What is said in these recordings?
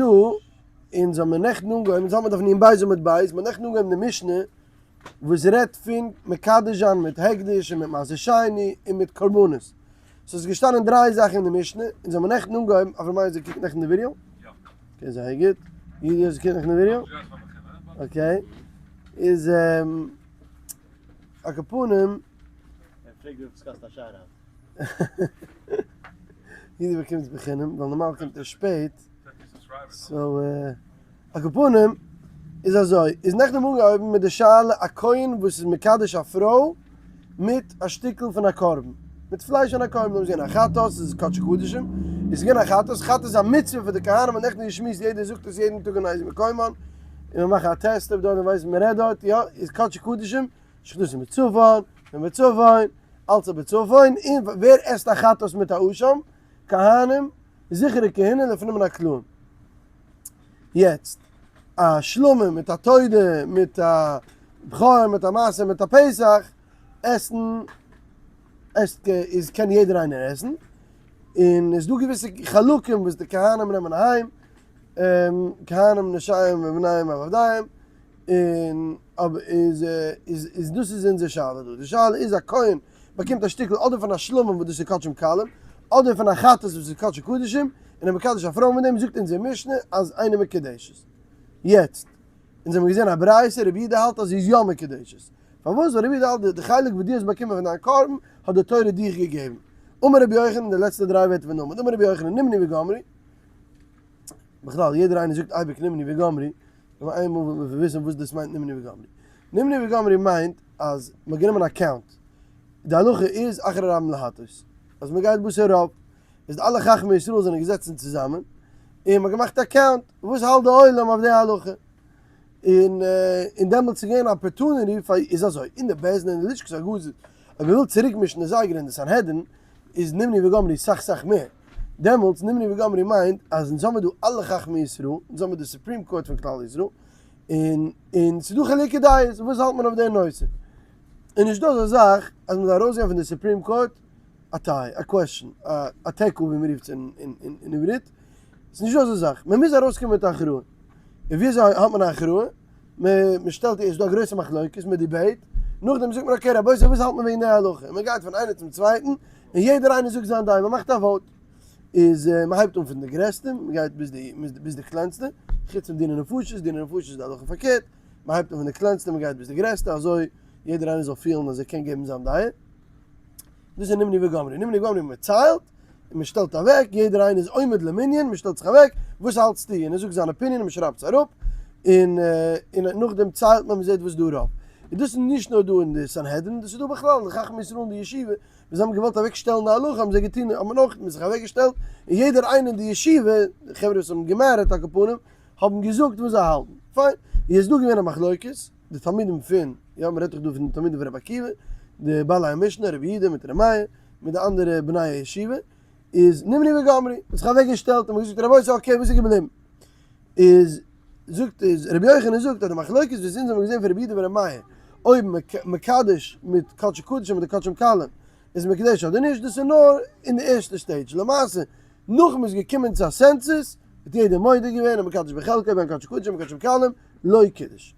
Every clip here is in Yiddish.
דא, אונז האמיר נעכטן אנגעהויבן, אונז האלט מיר דף נ בית עמוד בית, מ'האט נעכטן אנגעהויבן די משנה וואס רעדט פון מקדש זיין מיט הקדש און מיט מעשר שני און מיט קרבנות. ס'איז געשטאנען דריי זאכן אין די משנה, אונז האמיר נעכטן אנגעהויבן, אברהם מאיר האסט געקוקט נעכטן די ווידעא? okay זייער גוט. יודי האסט געקוקט נעכטן די ווידעא? okay. איז על כל פנים. ער פרעגט וויפיל ס'קאסט א shout out. יודי באקומט עס בחינם ווייל נארמאל קומט ער שפעט. so על כל פנים איז אזוי, איז נעכטן אנגעהויבן מיט די שאלה א כהן וואס איז מקדש א פרוי מיט א שטיקל פון א קרבן, מיט פלייש פון א קרבן, דא איז געווען א חטאת, עס איז קדשי קדשים, איז געווען א חטאת, חטאת איז א מצוה פאר די כהנים, מ'האט נעכטן געשמועסט יעדער זאגט עס יעדן טאג אין איזה מקומן, און מיר מאכן א טעסט אויב דארט ווייסט מען רעדט דארט, יא, איז קדשי קדשים, שחטתו מצפון, ומצפון, אלץ א בצפון, און ווער עסט א חטאת מיט א אשם? כהנים, זיכערע כהונה לפנים מן הקלעים. יעצט, א שלמים מיט א תודה, מיט א בכור, מיט א מעשר, מיט א פסח, עסן עסט איז קען יעדער איינער עסן, און עס איז דא געוויסע חלקים וואס די כהנים נעמען אהיים, כהנים נשיהם ובניהם ועבדיהם, און אבער איז איז איז דאס איז אונזער שאלה דא, די שאלה איז א כהן באקומט א שטיקל אדער פון א שלמים וואס דאס איז קדשים קלים, אדער פון א חטאת וואס איז קדשי קדשים, און ער מקדש א פרוי מיט דעם, זאגט אונזער משנה אז אינה מקודשת. יעצט, אונז האבן געזען א ברייתא, רבי יהודה האלט אז זי איז יא מקודשת. פארוואס? ווייל רבי יהודה האלט די חלק וואס דו האסט באקומען פון דיין קרבן האט די תורה דיך געגעבן. אמר רבי יוחנן, די לעצטע דריי ווערטער פון עמוד, אמר רבי יוחנן, נמנו וגמרו, בכלל יעדער איינער זאגט אייביג נמנו וגמרו, נאר איינמאל וויל מען וויסן וואס דאס מיינט נמנו וגמרו. נמנו וגמרו מיינט אז מ'האט גענומען א count. די הלכה איז אחרי רבים להטות. אז מ'גייט בתר רוב. איז אלע חכמי ישראל זענען געזעצן צוזאמען און מ'האט געמאכט א count. וואס האלט די עולם אויף די הלכה? און און דעמאלטס איז געווען opportunity פאר איז אזוי אין די בית דין און די לשכת הגזית אויב מ'וויל צוריק מישן די זייגער אין די סנהדרין איז נמנו וגמרו סאך סאך מער. דעמאלטס נמנו וגמרו מיינט אז אונז האמיר דא אלע חכמי ישראל, אונז האמיר די supreme court פון כלל ישראל, און און ס'איז דא חילוקי דעות וואס האלט מען אויף די נושא. און נישט דא אזא זאך אז מ'זאל ארויסגיין פון די supreme court א tie, א question, א תיקו ווי מ'רופט עס אין עברית, ס'איז נישט דא אזא זאך, מ'מוז ארויסקומען מיט א הכרעה. און ווי אזוי האט מען א הכרעה? מ'שטעלט ערשט דא א גרויסע מחלוקת, מ'דיבעיט, נאכדעם זאגט מען okay רבותי וואס האלט מען וועגן די הלכה? און מ'גייט פון איינער צום צווייטן, און יעדער איינער זאגט זיין דעה, מ'מאכט א vote. איז מ'הייבט אן פון די גרעסטע, מ'גייט ביז די ביז די קלענסטע, חוץ פון דיני נפשות, דיני נפשות איז די הלכה פארקערט, מ'הייבט אן פון די קלענסטע מ'גייט ביז די גרעסטע, אזוי יעדער איינער זאל פילן אז ער קען געבן זיין דעה. דאס איז נמנו וגמרו, נמנו וגמרו מ'ציילט, און מען שטעלט אוועק, יעדער איינער איז עומד למנין, מען שטעלט זיך אוועק, וואס האלטסטו? און ער זאגט זיין opinion און מען שרייבט עס אראפ, און און נאכדעם ציילט מען, מען זעט וואס דא רוב. און דאס איז נישט נאר דא אין די סנהדרין, דאס איז דא בכלל, די חכמי ישראל אין די ישיבה, ווען זיי האבן געוואלט אוועק שטעלן די הלכה האבן זיי געטון, האט מען אויך זיך אוועק געשטעלט, און יעדער איינער אין די ישיבה, די חברה וואס האבן געמערה'ט על כל פנים, האבן געזאגט וואס זיי האלטן. פיין. איז דא געווען א מחלוקת, די תלמידים פון, יא מען רעדט דאך דא פון די תלמידים פון רבי עקיבא, די בעלי המשנה, רבי יהודה מיט רבי מאיר, מיט די אנדערע בני הישיבה, איז נמנו וגמרו, מ'האט זיך אוועק געשטעלט און מ'האט געזאגט רבותי okay וואס איז געבליבן? איז זאגט איז רבי יוחנן זאגט אז די מחלוקת וואס אונז האבן געזען פון רבי יהודה ורבי מאיר, אויב מקדש מיט קדשי קדשים אדער קדשים קלים איז מקדש אדער נישט, דאס איז נאר אין די ערשטע stage, למעשה נאך מ'איז געקומען צו א סענסוס האט יעדער מודה געווען אז מקדש בחלקו בין קדשי קדשים וקדשים קלים לא קידש.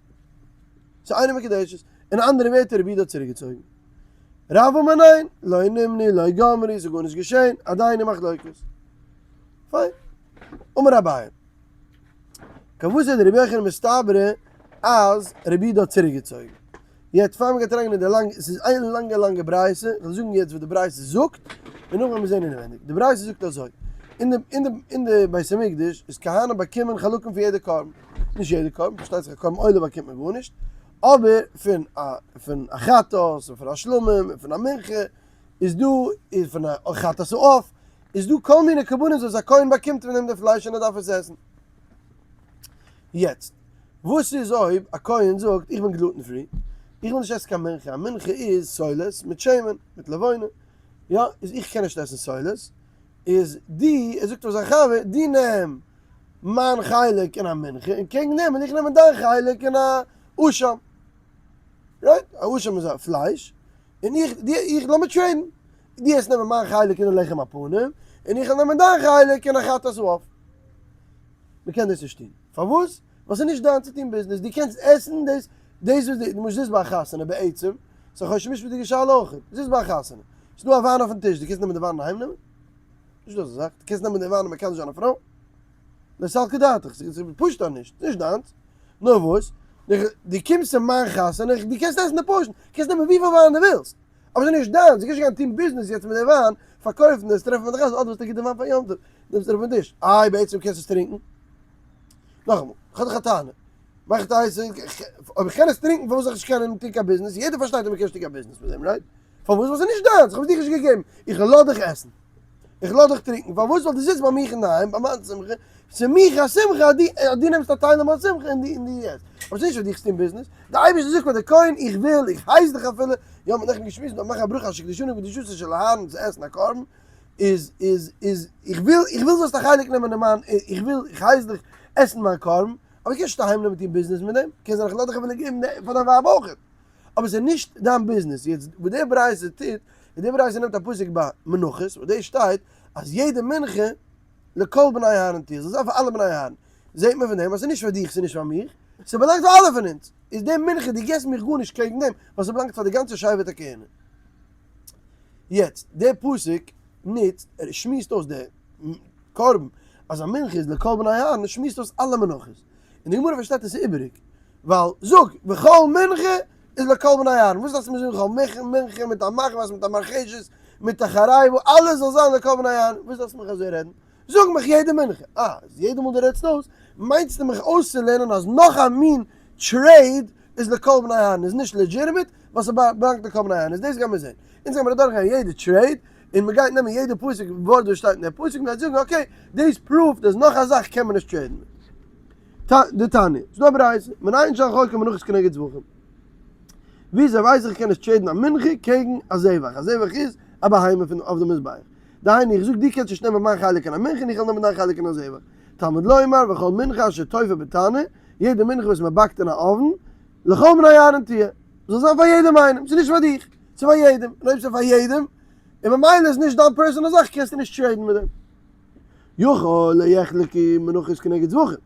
ס'איז אינו מקודשת. אין אנדערע ווערטער רבי יהודה האט צוריקגעצויגן. רב אמר ניין, לא נמנו לא גמרו, ס'איז גארנישט געשען, עדיין אין מחלוקת. פיין. אמר אביי. כוותיה דרבי יוחנן מסתברא אז רבי יהודה האט צוריקגעצויגן. יעצט פאר מ'גייט אריינגיין אין די לאנגע, ס'איז איין לאנגע לאנגע ברייתא, איך וועל זאגן יעצט וואס די ברייתא זאגט, און נאכדעם וועלן מיר זען אינעווענדיג. די ברייתא זאגט אזוי, אין די אין די אין די בית המקדש איז כהנים באקומען חלקים פון יעדע קרבן, נישט יעדע קרבן, פארשטייט זיך א קרבן עולה באקומט מען גארנישט, אבער פון א פון א חטאת און פון א שלמים און פון א מנחה איז דא, און פון א חטאת העוף, איז דא כל מיני קרבנות וואס א כהן באקומט פון דעם די פלייש און ער דארף עס עסן. יעצט, וואס איז אויב א כהן זאגט איך בין gluten free, איך וויל נישט עסן קיין מנחה, א מנחה איז סולת מיט שמן, מיט לבונה, יא, איז איך קען נישט עסן סולת, איז די, ער זאגט פאר זיין חבר, דו נעם מיין חלק אין א מנחה, און קעגן דעם וועל איך נעמען דיין חלק אין א אשם. right? א אשם איז א פלייש, און איך, די, איך, לאמיר trade ן. דו וועסט נעמען מיין חלק אין די לחם הפנים, און איך וועל נעמען דיין חלק אין א חטאת העוף. מען קען דאס נישט טון. פארוואס? ווייל ס'איז נישט דיין צו טון ביזנעס, דו קענסט עסן דאס, דאס וואס דו, למשל זיצט ביי א חתונה בעצם, ס'איז א חושן משפט'דיגע שאלה אויך, זיצט ביי א חתונה, ס'איז דא א וויין אויפן טיש, דו קענסט נעמען די וויין און אהיים נעמען? נישט דא אזא זאך, דו קענסט נעמען די וויין און מקדש זיין א פרוי? לא סלקא דעתך, ס'איז פשוט אז נישט, ס'איז נישט דיינס, נאר וואס, דו קומסט צו מיין חתונה, דו קענסט עסן די portion, קענסט נעמען וויפיל וויין דו ווילסט, אבער ס'איז נישט דיינס, דו קענסט נישט גיין טון ביזנעס יעצט מיט די וויין, פארקויפן עס, טרעפן ביי די חתונה, אדער האסטו גוטע וויין פאר יום טוב, נעמסט אראפ פון טיש, איי בעצם קענסטו עס טרינקען? נאכאמאל, איך האב דאך א טענה, מאכט אייס, אויב איך קען עס טרינקען פארוואס זאל איך נישט קענען טון קיין ביזנעס, יעדער פארשטייט אז מ'קען נישט טון קיין ביזנעס מיט דעם, right? פארוואס? ווייל ס'איז נישט דיינס, איך האב עס דיך נישט געגעבן, איך לאז דיך עסן, איך לאז דיך טרינקען, פארוואס? ווייל דו זיצט ביי מיך אינדערהיים ביי מיין שמחה, ס'איז מיך א שמחה אז דו נעמסט א טייל אין מיין שמחה און דו עסט, אבער ס'איז נישט פאר דיך צו טון ביזנעס, דער אייבערשטער זאגט פאר די כהן, איך וויל, איך הייס דיך אפילו, יא מ'האט נעכטן געשמועסט, מ'דארף מאכן א ברכה אשר קדשנו בקדושתו של אהרן צו עסן א קרבן, איז איז איז איך וויל איך וויל זאלסט א חלק נעמען אין מיין איך וויל איך הייס דיך עסן מיין קרבן, אבער קענסט נישט אהיים נעמען טון ביזנעס מיט דעם, קען זיין איך לאז דיך אפילו געבן פאר דיין ווייב אויך, אבער ס'איז נישט דיין ביזנעס, יעצט וואס די ברייתא טוט, איז די ברייתא נעמט א פסוק ביי מנחות וואס דאס שטייט אז יעדע מנחה לכל בני אהרן תהיה, זאל זיין פאר אלע בני אהרן, זעט מען פון דעם אז ס'איז נישט פאר דיך ס'איז נישט פאר מיך, ס'באלאנגט פאר אלע פון אונז, איז די מנחה דו געבסט מיך גארנישט קעגן דעם, ווייל ס'באלאנגט פאר די גאנצע שבט הכהונה. יעצט, דער פסוק נוצט, ער שמועסט אויס די קרבן אז א מנחה איז לכל בני אהרן, ער שמועסט אויס אלע מנחות, און די גמרא פארשטייט עס איז איבעריג, ווייל זאג וכל מנחה איז לכל בני אהרן, וואס דארפסטו מיר זאגן כל מנחה מיט א מחבת מיט א מרחשת מיט א חרבה, אלעס זאל זיין לכל בני אהרן, וואס דארפסטו מיך אזוי רעדן? זאג מיך יעדע מנחה. אה, אז יעדע מאל דו רעדסט אויס, מיינסטו מיך אויסצולערנען אז נאך א מין trade איז לכל בני אהרן איז נישט legitimate, ווייל ס'באלאנגט לכל בני אהרן, איז דאס גיימיר זען. אונז גיימיר אדורכגיין יעדע trade, און מ'גייט נעמען יעדע פסוק ווארט וואס שטייט אין דער פסוק, מ'גייט זאגן okay, דאס proof ט אז נאך א זאך קען מען נישט trade ן מיט. דתניא, ס'דא א ברייתא, מנין שאין חולקין מנחות כנגד זבחים. וויאזוי ווייס איך איך קען נישט trade ן א מנחה קעגן א זבח? א זבח איז א בהמה פון אויף די מזבח. דהיינו איך זאג דו קענסט נישט נעמען מיין חלק אין א מנחה און איך וועל נעמען דיין חלק אין א זבח. תלמוד לומר וכל מנחה אשר תאפה בתנור, יעדע מנחה וואס מען באקט אין א אויוון, לכל בני אהרן תהיה, זאל זיין פאר יעדעם איינעם, ס'איז נישט פאר דיך, ס'איז פאר יעדעם, און אויב ס'איז פאר יעדעם, און ממילא איז נישט דיין personal זאך קענסטו נישט trade ן מיט דעם. יכול לא יחלקו מנחות כנגד זבחים.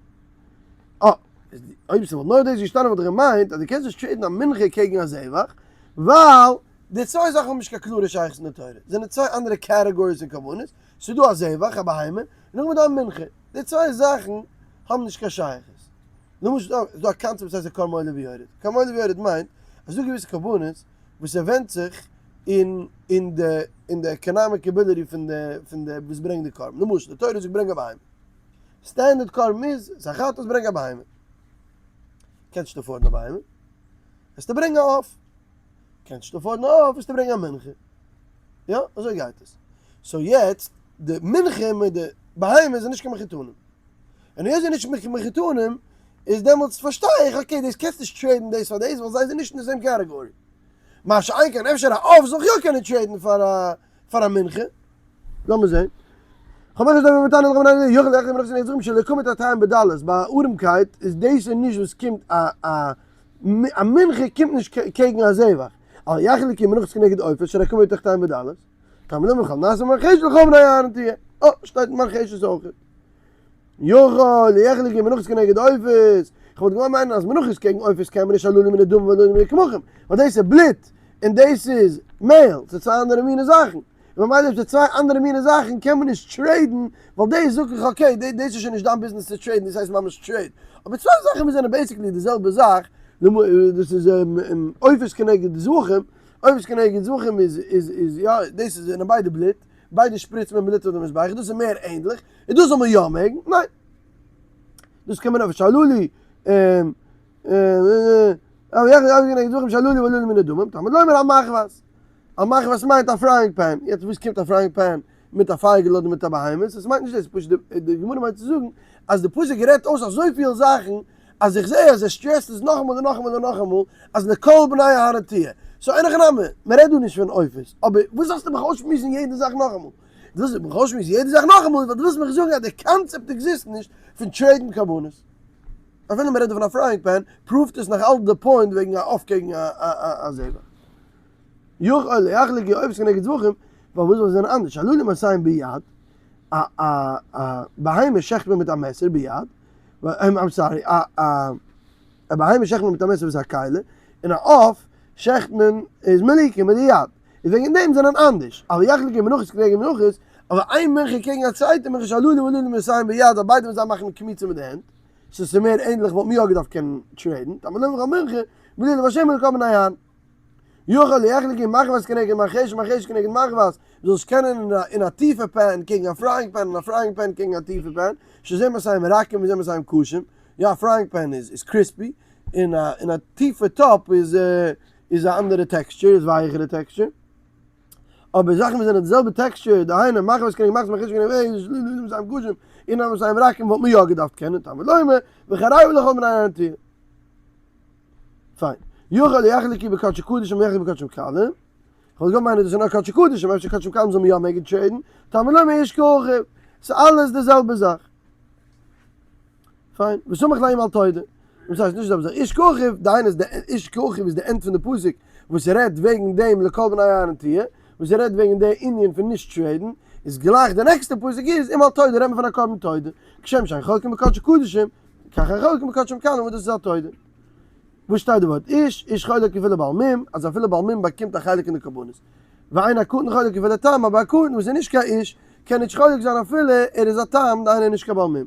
אה, אויב ס'וואלט נאר דאס געשטאנען וואלט איך געמיינט אז דו קענסט נישט trade ן א מנחה קעגן א זבח, ווייל די צוויי זאכן האבן נישט קיין קלארע שייכות אין די תורה, זענען צוויי אנדערע categories פון קרבנות, ס'איז דא א זבח, א בהמה, און נאכדעם איז דא א מנחה, די צוויי זאכן האבן נישט קיין שייכות. למשל איז דא א קאנצעפט וואס הייסט א קרבן עולה ויורד, קרבן עולה ויורד מיינט אז ס'איז דא געוויסע קרבנות וואס ס'ווענדט זיך אין אין די אין די economic ability פון די פון די וואס ברענגט די קרבן, למשל די תורה זאגט ברענג א בהמה, standard קרבן איז ס'איז א חטאת ברענג א בהמה, קענסט נישט afford ן א בהמה, וועסטו ברענגען א עוף. קענסט נישט afford ן א עוף וועסטו ברענגען א מנחה. יא, אזוי גייט עס. so יעצט, די מנחה מיט די בהמה זענען נישט קיין מחותנים. און היות זיי זענען נישט מחותנים, איז דעמאלטס פארשטיי איך, okay, דאס קענסט נישט trade ן דאס פאר דאס, ווייל זיי זענען נישט אין די same category. מה שאין כן, אפשר א עוף זאל איך יא קענען trade ן פאר א פאר א מנחה. לאמיר זען. ביי ארעמקייט איז דאס איז נישט וואס קומט א א א מנחה קומט נישט קעגן א זבח, אל יחלקו מנחות כנגד עופות שהרי קמים בתוך תימן בדלות, תלמוד לומר וכל נעשה במרחשת לכל בני אהרן תהיה, אה, שטייט מרחשת אויך. יכול יחלקו מנחות כנגד עופות, איך וואלט געוואלט מיינען אז מנחות קעגן עופות קען מען נישט הללו מיני דמים והללו מיני קמחים, ווייל דאס איז בלוט און דאס איז מעהל, ס'איז צוויי אנדערע מיני זאכן. און ממילא אויב ס'איז צוויי אנדערע מיני זאכן קען מען נישט trade ן, ווייל דאס זאג איך okay, דאס איז שוין נישט דיין ביזנעס צו trade ן, דאס הייסט ממש trade. אבער צוויי זאכן וואס זענען basically די זעלבע זאך, דאס איז עופות כנגד זבחים, עופות כנגד זבחים איז איז איז יא, דאס איז זענען ביידע בלוט, ביידע שפריצט מען בלוט אויף די מזבח, דאס איז מער ענדליך, און דאס זאל מען יא מעגן? ניין. דאס קען מען אויף שהללו כנגד זבחים שהללו והללו מיני דמים, תלמוד לומר על מחבת. א מחבת מיינט א frying pan, יעצט וואס קומט א frying pan מיט א פייגל אדער מיט א בהמה, עס מיינט נישט דאס, פשוט די גמרא מיינט צו זאגן אז די פסוק רעדט אויס אזויפיל זאכן אז איך זע אז ער stress ט עס נאכאמאל און נאכאמאל און נאכאמאל אז לכל בני אהרן תהיה, so אין הכי נמי, מען רעדט דא נישט פון עופות, אבער וואס זאלסטו מיך אויסשמועסן יעדע זאך נאכאמאל? דו ווילסט מיך אויסשמועסן יעדע זאך נאכאמאל ווייל דו ווילסט מיך זאגן אז די קאנצעפט exist נישט פון trade ן קרבנות. אפילו מען רעדט דא פון א frying pan, prove ט עס נאך אלץ די point וועגן א עוף קעגן א זבח. יכול לא יחלקו עופות כנגד זבחים, פארוואס זאל עס זיין אנדערש? הללו מעשיהם ביד, א א א בהמה שעכט מען מיט א מעסער ביד, I'm sorry, א א א בהמה שעכט מען מיט א מעסער וואס איז א כלי, און א עוף שעכט מען איז מליקה מיט די יד, איז וועגן דעם זענען אנדערש, אבל יחלקו מנחות כנגד מנחות, אבער איין מנחה קעגן א צווייטע מנחה שהללו והללו מעשין ביד, אז ביידע וואס זיי מאכן קמיצה מיט די הענט, סאו ס'איז מער ענדליך וואלט מען יא געדארפט קענען trade ן, תלמוד לומר מנחה, בלולב השמן לכל בני אהרן. יכול יחלקו מחבת כנגד מרחשת מרחשת כנגד מחבת, זאלסט קענען אין א טיפע pan קעגן א frying pan און א frying pan קעגן א טיפע pan, שזה מעשיים רכים וזה מעשיים קשים, יא א frying pan איז crispy, און א טיפע טאפ איז א אנדערע texture, איז ווייעכערע texture. אבער זאכן וואס זענען די זעלבע texture, דהיינו מחבת כנגד מחבת מרחשת כנגד מרחשת מעשיים קשים, און א מעשיים רכים וואלט מען יא געדארפט קענען, תלמוד לומר, וחרבה לכל בני אהרן תהיה. פיין. יכול יחלקו בקדשי קדשים ויחלקו בקדשים קלים. כ'וואלט געוואלט מיינען דאס איז נאר קדשי קדשים, אפשר קדשים קלים זאל מען יא מעגן trade ן, תלמוד לומר איש כאחיו. ס'איז אלעס די זעלבע זאך. פיין. וסמוך ליה אם אל תודה. דאס הייסט נישט די זעלבע זאך. איש כאחיו, דהיינו איז די איש כאחיו איז די end פון די פסוק וואס רעדט וועגן דעם לכל בני אהרן תהיה, וואס רעדט וועגן די ענין פון נישט trade ן, איז גלייך די נעקסטע פסוק איז אם אל תודה רעדט מען פון א קרבן תודה. כשם שאין חולקין בקדשי קדשים, כך אין חולקין בקדשים קלים וואס דאס איז א תודה. וואס שטייט די ווארט איש, איש חולק אפילו בעל מום, אז אפילו בעל מום באקומט א חלק אין די קרבנות. ואין הקטן חולק אפילו תם, אבער א קטן וואס איז נישט קיין איש, קען נישט חולק זיין אפילו ער איז א תם, דהיינו ער איז נישט קיין בעל מום.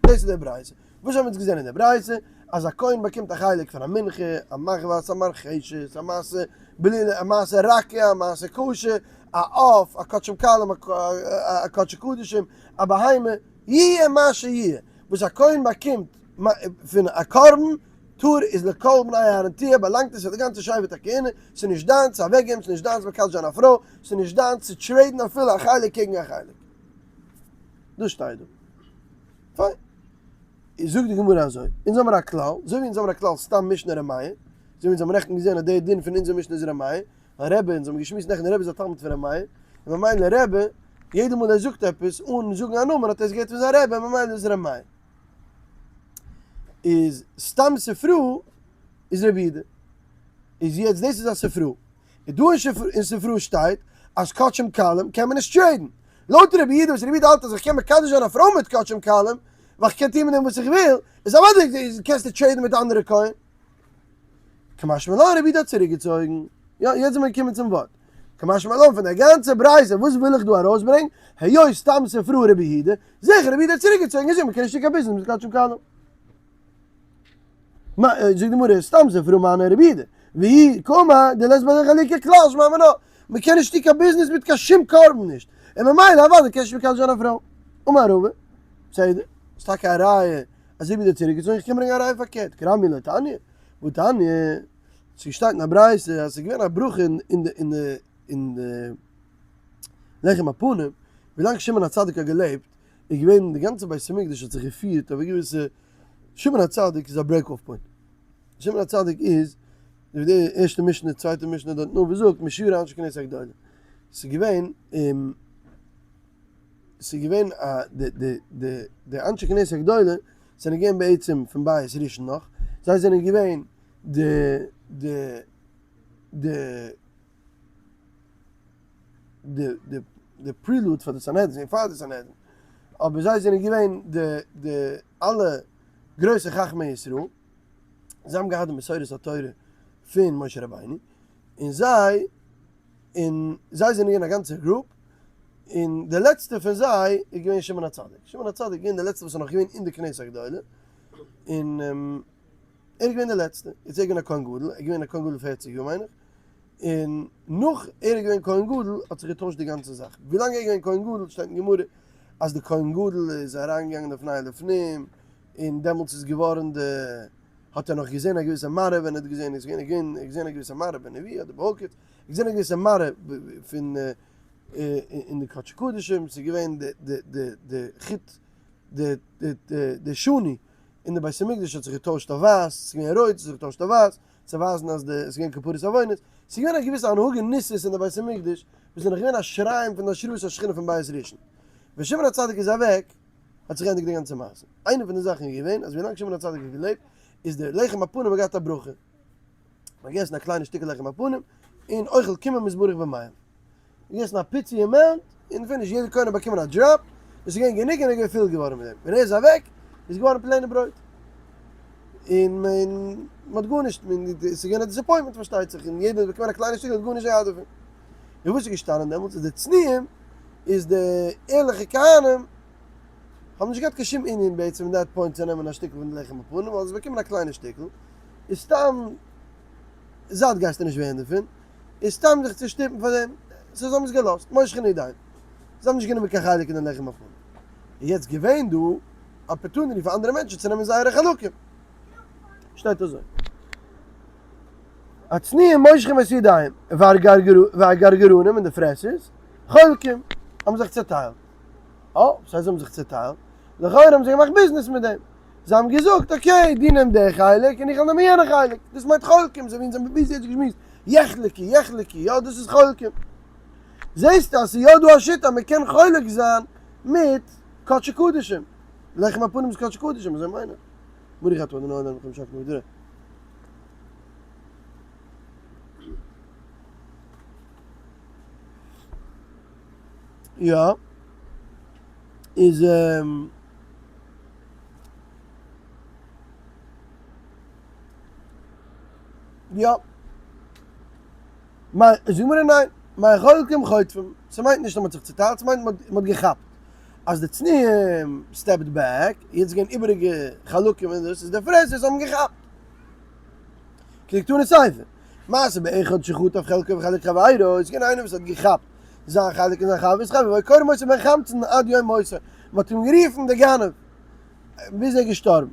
דאס איז די ברייתא. וואס האבן אונז געזען אין די ברייתא? אז א כהן באקומט א חלק פון א מנחה, א מחבת, א מרחשת, א מעשה בלולה, א מעשה רכה, א מעשה קשה, א עוף, א קדשים קלים, א קדשי קדשים, א בהמה, יהיה מה שיהיה, וואס א כהן באקומט פון א קרבן טהור איז לכל בני אהרן תהיה, באלאנגט עס פאר די גאנצע שבט הכהונה, ס'איז נישט דיין צו אוועקגעבן, ס'איז נישט דיין צו מקדש זיין א פרוי, ס'איז נישט דיין צו trade ן אפילו א חלק קעגן א חלק. דאס שטייט דא. פיין. איז זאגט די גמרא אזוי, אונז האמיר א כלל, אזוי ווי אונז האמיר א כלל סתם משנה ר' מאיר, אזוי ווי אונז האמיר נעכטן געזען אז דער דין פון אונזער משנה איז ר' מאיר, ווייל רבי, אונז האבן געשמועסט נעכטן רבי איז א תלמיד פון ר' מאיר, און ממילא רבי, יעדע מאל ער זאגט עפעס אן זאגן א נאמען האט ער עס געהערט פון זיין רבי און ממילא איז ר' מאיר. איז סתם ספרא איז רבי יהודה. איז יעצט דאס איז א ספרא. איז דא אין ספרא שטייט אז קדשים קלים קען מען נישט trade ן. לויט רבי יהודה וואס רבי יהודה האלט אז איך קען מקדש זיין א פרוי מיט קדשים קלים ווייל איך קען טון מיט דעם וואס איך וויל, איז אוודאי קענסטו trade ן מיט אנדערע כהן. קמשמע לן רבי יהודה האט צוריקגעצויגן. יא, יעצט זעמיר געקומען צום ווארט. קמשמע לן פון דער גאנצער ברייתא, וואס וויל איך דא ארויסברענגן? היות סתם ספרא רבי יהודה, זיכער רבי יהודה האט צוריקגעצויגן, געזאגט מ'קען נישט טון קיין ביזנעס מיט קדשים קלים. זאגט די גמרא, סתם ספרא מני רבי יהודה, ואי קאמר דלית ביה חלוקה כלל שמע מינה, מ'קען נישט טון קיין ביזנעס מיט קיין שום קרבן נישט, און ממילא אוודאי קענסטו נישט מקדש זיין א פרוי. אמר רבא, בסדר, איז טאקע א ראיה אז רבי יהודה האט צוריקגעצויגן, איך קען ברענגען א ראיה פארקערט, כרמי לא תניא, והתניא, ס'שטייט אין א ברייתא אז ס'איז געווען א ברכה אין די אין די אין די לחם הפנים, ווילאנג שמעון הצדיק האט געלעבט איז געווען די גאנצע בית המקדש האט זיך געפירט אויף א געוויסע, שמעון הצדיק איז א break off point, שמעון הצדיק איז ווי די ערשטע משנה צווייטע משנה דארט נאר ווי זאגט משיירי אנשי כנסת הגדולה, ס'איז געווען ס'איז געווען א די די די די אנשי כנסת הגדולה זענען געווען בעצם פון בית ראשון נאך, זיי זענען געווען די די די די די די prelude פאר די סנהדרין, פאר די סנהדרין, אבער זיי זענען געווען די די אלע גרויסע חכמי ישראל, זיי האבן געהאט די מסורת התורה פון משה רבינו, און זיי און זיי זענען געווען א גאנצע group, און די לעצטע פון זיי איז געווען שמעון הצדיק, שמעון הצדיק איז געווען די לעצטע וואס איז נאך געווען אין די כנסת הגדולה, און ער איז געווען די לעצטע, איז ער געווען א כהן גדול, ער איז געווען א כהן גדול פערציג יאר מיין איך, און נאך ער איז געווען כהן גדול האט זיך געטוישט די גאנצע זאך, ווילאנג ער איז געווען כהן גדול שטייט אין גמרא אז די כהן גדול איז אריינגעגאנגען לפני ולפנים, און דעמאלטס איז געווארן די, האט ער נאך געזען א געוויסע מראה ווען ער האט געזען, איז געווען ער האט געזען א געוויסע מראה בנבואה אדער בהקיץ, געזען א געוויסע מראה פון אין די קדשי קדשים, ס'איז געווען די די די די חוט די די די שני אין די בית המקדש האט זיך געטוישט אויף ווייס, ס'איז געווען רויט ס'האט זיך געטוישט אויף ווייס, צו ווייזן אז די ס'איז געווען כפרת עוונות, ס'איז געווען א געוויסע הנהגה ניסית אין די בית המקדש וואס איז נאך געווען א שיריים פון די השראת השכינה פון בית ראשון. ווען שמעון הצדיק איז אוועק האט זיך געענדיגט די גאנצע מעשה. איינע פון די זאכן איז געווען אז ווילאנג שמעון הצדיק האט געלעבט איז די לחם הפנים האט געהאט א ברכה. מ'האט געגעסן א קליינע שטיקל לחם הפנים, און אוכל קימעא מתברך במעיו. געגעסן א פיצי amount, און finish, יעדער כהן האט באקומען א drop, און ס'איז געווען גענוג און ער איז געווען פול געווארן מיט דעם. ווען ער איז אוועק, איז געווארן plain ע ברויט. און מען האט גארנישט, ס'איז געווען א disappointment פארשטייט זיך, און יעדער האט באקומען א קליינע שטיקל האט גארנישט געהאט דערפון. און וואס איז געשטאנען דעמאלטס איז די צנועים, איז די ערליכע כהנים האבן נישט געהאט קיין שום ענין בעצם אין that point צו נעמען א שטיקל פון די לחם הפנים, ווייל זיי באקומען א קליינע שטיקל, איז סתם זאט גייסטו נישט ווערן דערפון, איז סתם זיך צו שטופן פאר דעם, so זיי האבן עס געלאזט, מושכין ידיהם, זיי האבן נישט גענומען קיין חלק אין די לחם הפנים. איז יעצט געווען דא opportunity פאר אנדערע מענטשן צו נעמען זייערע חלקים. שטייט אזוי. הצנועים מושכים את ידיהם, והגרגרנים און די פרעסערס, חולקים, האבן זיך צעטיילט. אה, וואס הייסט זיי האבן זיך צעטיילט? לכאורה האבן זיי געמאכט ביזנעס מיט דעם. זיי האבן געזאגט, okay, דו נעם די חלק און איך וועל נעמען יענע חלק. דאס מיינט חולקים, אזוי ווי אונז האבן ביז יעצט געשמועסט, יחלקו, יחלקו, יא דאס איז חולקים. זעסטו אז ס'איז יא דא א שיטה אז מ'קען חולק זיין מיט קדשי קדשים. לחם הפנים איז קדשי קדשים, אזוי מיין איך. ברוך אתה אדוני העולם מלך המשכן ובדרה. יא. איז יא. זאגט די גמרא ניין, מאי חולקים חוטפים, ס'מיינט נישט אז מ'האט זיך צוטיילט, ס'מיינט מ'האט געכאפט. אז די צנועים stepped back, יעצט געווען איבעריגע חלקים און דאס איז די פרעסערס האבן געכאפט. כדקתני סיפא, מעשה באחד שחטף חלקו וחלק חברו, איז געווען איינער וואס האט געכאפט זיין חלק און זיין חבר'ס חלק, והיו קוראים אותו בן חמצן עד יום מותו, מ'האט אים גערופן די גנב ביז ער איז געשטארבן.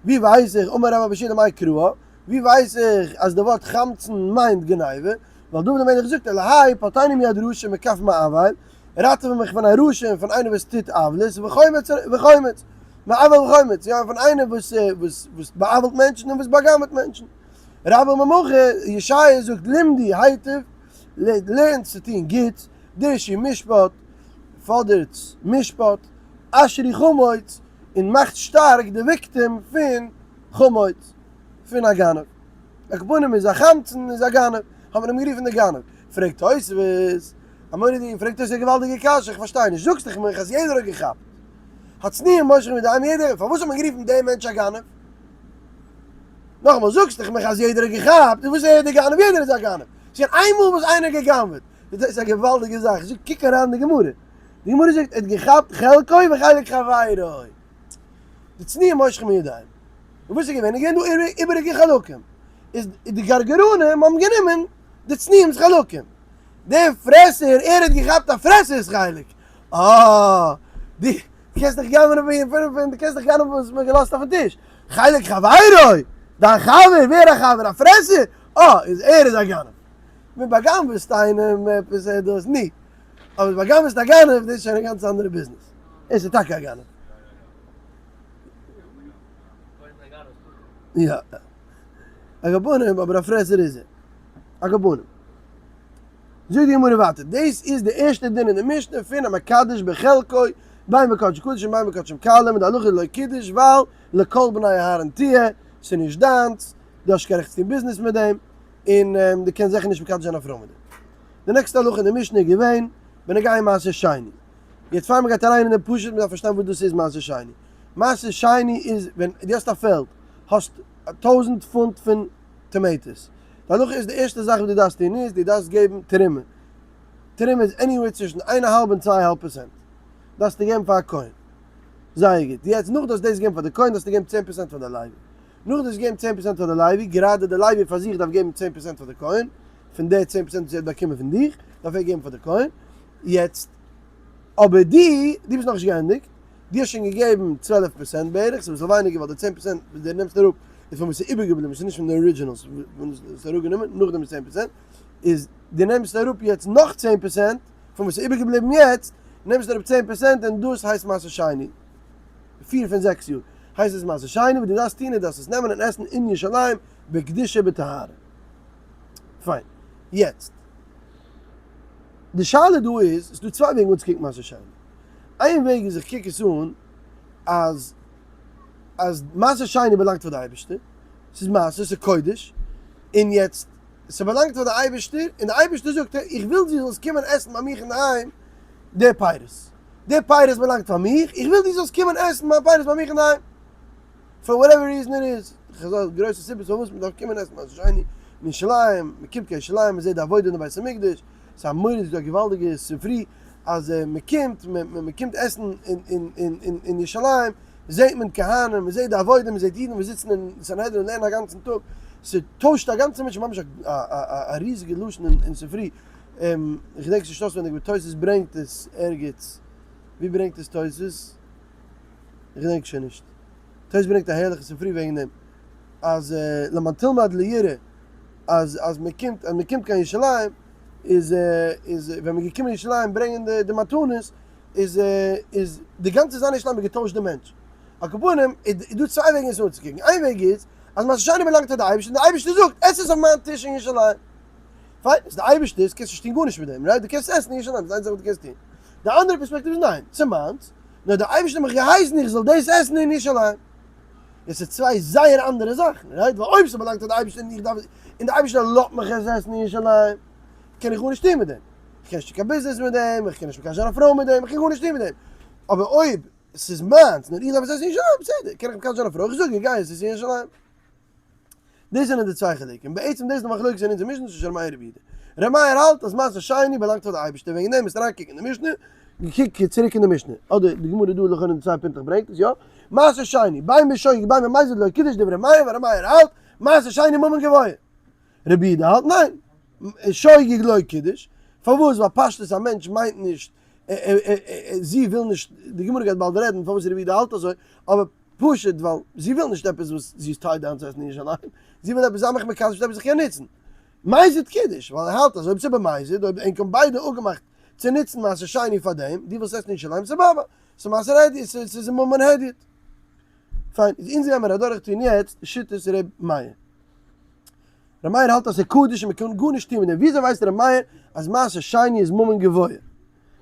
ווי ווייס איך, אמר רב אבא שילה מאי קרא, ווי ווייס איך אז די ווארט חמצן מיינט גניבה, ווייל דוד המלך זאגט אלהי פלטני מיד רשע מכף מעוול, ראטעווע מיך פון א רשע און פון איינער וואס טוט עוולות, וחומץ וחומץ, מעוול וחומץ, יא פון איינער וואס וואס וואס בא'עוול'ט מענטשן און וואס בא'גנב'ט מענטשן. רבה אמר מהכא, ישעיה זאגט למדו היטב, לערנט צו טון גוטס, דרשו משפט, פאדערטס משפט, אשרו חמוץ, און מאכט שטארק די victim פון חמוץ, פון א גנב. על כל פנים איז א חמצן איז א גנב, האט מען אים גערופן די גנב. פרעגט תוספות, א מורא'דיגע, פרעגט תוספות א געוואלדיגע קשיא, איך פארשטיי נישט, זאגסט דאך מיך אז יעדער האט געכאפט. הצנועים מושכים ידיהם יעדער, פארוואס האט מען גערופן דעם מענטש א גנב? נאכאמאל, זאגסט דאך מיך אז יעדער האט געכאפט, איז וואס איז ער די גנב? יעדער איז א גנב. ס'איז געווען איינמאל וואס איינער האט גע'גנב'עט. דאס איז א געוואלדיגע זאך, זאג, קוק אריין אין די גמרא. די גמרא זאגט ער האט געכאפט חלקו וחלק חברו. די צנועים מושכים ידיהם. און וואס איז געווען? איז געווען דא איבעריגע חלקים. איז די גרגרנים האבן גענומען די צנועים'ס חלקים. דער פרעסער, ער האט געכאפט א פרעסער'ס חלק. אה, דו קענסט דאך גנב'נען פון, דו קענסט דאך גנב'נען וואס מ'האט געלאזט אויפן טיש. חלק חברו! דיין חבר, ווער א חבר? א פרעסער? אה, איז ער איז א גנב. מען בא'גנב'עסט איינעם עפעס ער דאס, ני. אבער בא'גנב'עסט א גנב, דאס איז שוין א גאנץ אנדערע ביזנעס. ער איז טאקע א גנב. יא. על כל פנים, אבער א פרעסער איז ער. על כל פנים. זאגט די גמרא ווייטער, דאס איז די ערשטע דין אין די משנה פון המקדש בחלקו, בין בקדשי קדשים בין בקדשים קלים, און די הלכה איז לא קידש ווייל לכל בני אהרן תהיה, ס'איז נישט דיינס, דו האסט נישט קיין רעכט צו טון ביזנעס מיט דעם, און דו קענסט זיכער נישט מקדש זיין א פרוי מיט דעם. די נעקסטע הלכה אין די משנה איז געווען בנוגע מעשר שני. יעצט פאר מ'גייט אריין אין די פשוט מ'דארף פארשטיין וואס דאס איז מעשר שני. מעשר שני איז ווען דו האסט א פעלד, האסט טויזענט פונט פון tomatoes. די הלכה איז די ערשטע זאך וואס דו דארפסט טון איז דו דארפסט געבן תרומה. תרומה איז anywhere צווישן איין א האלב און צוויי א האלב פערסענט. דארפסטו געבן פאר א כהן. זייער גוט. יעצט נאך דו האסט דאס געגעבן פאר די כהן דארפסטו געבן 10% פאר די לוי. נאך דו האסט געגעבן 10% פאר די לוי, גראדע די לוי פאר זיך דארף געבן 10% פאר די כהן, פון די 10% וואס ער האט באקומען פון דיך, דארף ער געבן פאר די כהן. יעצט, אבער דו, דו ביסט נאכנישט געענדיגט, דו האסט שוין געגעבן 12% בערך, ס'איז אביסל ווייניגער ווייל די 10% וואס דו נעמסט אראפ איז פון וואס איז איבערגעבליבן, ס'איז נישט פון די originals וואס דו האסט אראפגענומען, נאכדעם איז 10%, איז דו נעמסט אראפ יעצט נאך 10% פון וואס איז איבערגעבליבן יעצט, נעמסט אראפ 10% און דאס הייסט מעשר שני. פיר פון זעקס יאר הייסט עס מעשר שני, וואס דו דארפסט טון איז דארפסט עס נעמען און עסן אין ירושלים בקדושה בטהרה. פיין. יעצט, די שאלה דא איז, עס איז דא צוויי וועגן אנצוקוקן מעשר שני. איין וועג איז איך קוק עס אן אז אז מעשר שני באלאנגט פאר די אייבערשטער, ס'איז מעשר, ס'איז קודש, און יעצט ס'באלאנגט פאר די אייבערשטער, און די אייבערשטער זאגט איך וויל דו זאלסט קומען עסן ביי מיך אינדערהיים די פירות, די פירות באלאנגט פאר מיך, איך וויל דו זאלסט קומען עסן מיין פירות ביי מיך אינדערהיים. for whatever reason it is, כ'זעה גרויסע סיבות פארוואס מ'דארף קומען עסן מעשר שני אין ירושלים, מ'קומט קיין ירושלים מ'זעט די עבודה אין די בית המקדש, ס'איז א מורא'דיגע א געוואלדיגע ספרי אז מ'קומט מ'קומט עסן אין ירושלים זעט מען כהנים, מ'זעט די עבודה, מ'זעט אידן וואס זיצן אין סנהדרין און לערנען א גאנצן טאג, ס'טוישט א גאנצע מענטש, ממש א ריזיגע לשון אין ספרי, איך געדענק עס נישט אויסווענדיג אבער תוס' ברענגט עס ערגעץ, ווי ברענגט עס תוס'? איך געדענק שוין נישט. תוס' ברענגט א הערליכע ספרי וועגן דעם, אז למען תלמד ליראה, אז אז מען קומט אז מען קומט קיין ירושלים, איז איז ווען מען איז געקומען ירושלים ברענגען די די מתנות, איז איז די גאנצע זיין ירושלים האט געטוישט די מענטש. על כל פנים, איז דא צוויי וועגן עס אנצוקוקן, איין וועג איז, אז מעשר שני באלאנגט פאר די אייבערשטער און די אייבערשטער זאגט, עס עס אויף מיין טיש אין ירושלים. פיין, איז די אייבערשטער'ס, קענסט נישט טון גארנישט מיט דעם, right? דו קענסט עסן אין ירושלים, דאס איז איין זאך וואס דו קענסט טון. די אנדערע פערספעקטיוו איז ניין, ס'איז מיינס, נאר דער אייבערשטער האט מיך געהייסן איך זאל דאס עסן אין ירושלים. דאס איז צוויי זייער אנדערע זאכן, right? ווייל אויב ס'באלאנגט פאר די אייבערשטער און איך דארף עס, און דער אייבערשטער לאזט מיך עס עסן אין ירושלים, קען איך גארנישט טון מיט דעם. איך קען נישט טון קיין ביזנעס מיט דעם, איך קען נישט מקשר זיין א פרוי מיט דעם, איך קען גארנישט טון מיט דעם. אבער אויב ס'איז מיינס, נאר איך דארף עס עסן אין ירושלים, בסדר, קען איך מקשר זיין א פרוי, איך זאג איר גיי עס עסן אין ירושלים. דאס זענען די צוויי חילוקים. בעצם דאס איז די מחלוקת אין אונזער משנה צווישן ר' מאיר און רבי יהודה. ר' מאיר האלט אז מעשר שני באלאנגט פאר די אייבערשטער וועגן דעם מוזט אריינקוקן אין די משנה, קוק צוריק אין די משנה, אדער די גמרא דא לכאורה אין די צוויי פינטלעך ברענגט עס יא, מעשר שני, בין בשוגג בין במזיד לא קידש דברי ר' מאיר ווייל ר' מאיר האלט מעשר שני ממון גבוה. רבי יהודה האלט ניין, שוגג לא קידש, פארוואס? ווייל פשטות א מענטש מיינט נישט, זי וויל נישט, די גמרא גייט באלד רעדן פארוואס רבי יהודה האלט אזוי, אבער פשוט ווייל זי וויל נישט עפעס וואס זי איז tied down צו עסן אין ירושלים, זי וויל עפעס זיי מיך מקדש מיט עפעס איך קען נוצן. מזיד קידש, ווייל ער האלט אז אויב ס'איז במזיד, אויב ענק האבן ביידע אפגעמאכט צו נוצן מעשר שני פאר דעם, דו ווילסט עסן אין ירושלים, סבבה, ס'איז מעשר הדיוט, ס'איז ממון הדיוט. פיין, איז אונז גיימער אדורך טון יעצט שיטת ר' מאיר. ר' מאיר האלט אז ס'איז קדוש און מ'קען גארנישט טון מיט דעם, וויאזוי ווייסט ר' מאיר אז מעשר שני איז ממון גבוה?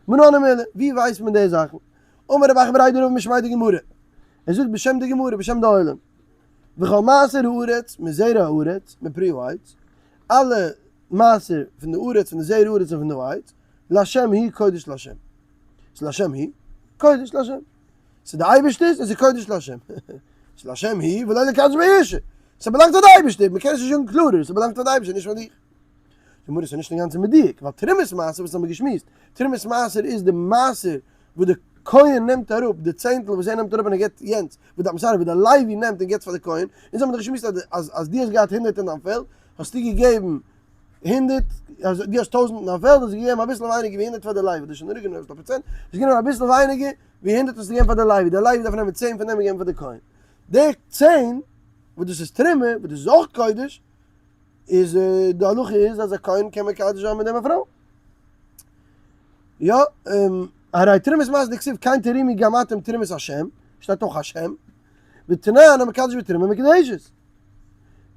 מנא הני מילי, ווי ווייסט מען די זאכן? אמר רב אחא בריה דרבא משמיה דגמרא, ער זאגט בשם די גמרא בשם די עולם, וכל מעשר הארץ מזרע הארץ מפרי העץ, אלע מעשר פון די ארץ פון די זרע הארץ און פון די העץ, להשם הוא קודש להשם, ס'איז להשם הוא קודש להשם, ס'איז די אייבערשטער'ס און ס'איז קודש להשם, ס'איז להשם הוא ולא לקדש ביה אשה, ס'באלאנגט פאר די אייבערשטער, מ'קען עס נישט זאגן קלארער, ס'באלאנגט פאר די אייבערשטער נישט פאר דיך. די גמרא איז נישט אינגאנצן מדויק, ווייל תרומת מעשר וואס האבן מיר געשמועסט, תרומת מעשר איז די מעשר וואס די כהן נעמט אראפ, די צענטל וואס ער נעמט אראפ און ער געבט יענץ, וואס די אמסארי וואס די לוי נעמט און געבט פאר די כהן, אונז האבן דאך געשמועסט אז אז אז דו האסט געהאט הונדערט אין דיין פעלד, האסטו געגעבן הונדערט, אז דו האסט טויזנט אין דיין פעלד האסטו געגעבן אביסל ווייניגער ווי הונדערט פאר די לוי, דאס איז שוין אראפגענומען אביסל א פראצענט, האסט גענומען אביסל ווייניגער ווי הונדערט האסטו געגעבן פאר די לוי, די לוי דארף נעמען צען פון דעם און געבן פאר די כהן, די צען וואס דאס איז תרומה, וואס דאס איז אויך קודש, איז די הלכה איז אז א כהן קען מקדש זיין מיט דעם א פרוי. יא, הרי תרומת מעשר דכתיב כן תרימו גם אתם תרומת השם, שטייט אויך השם, ותנן המקדש בתרומה מקודשת.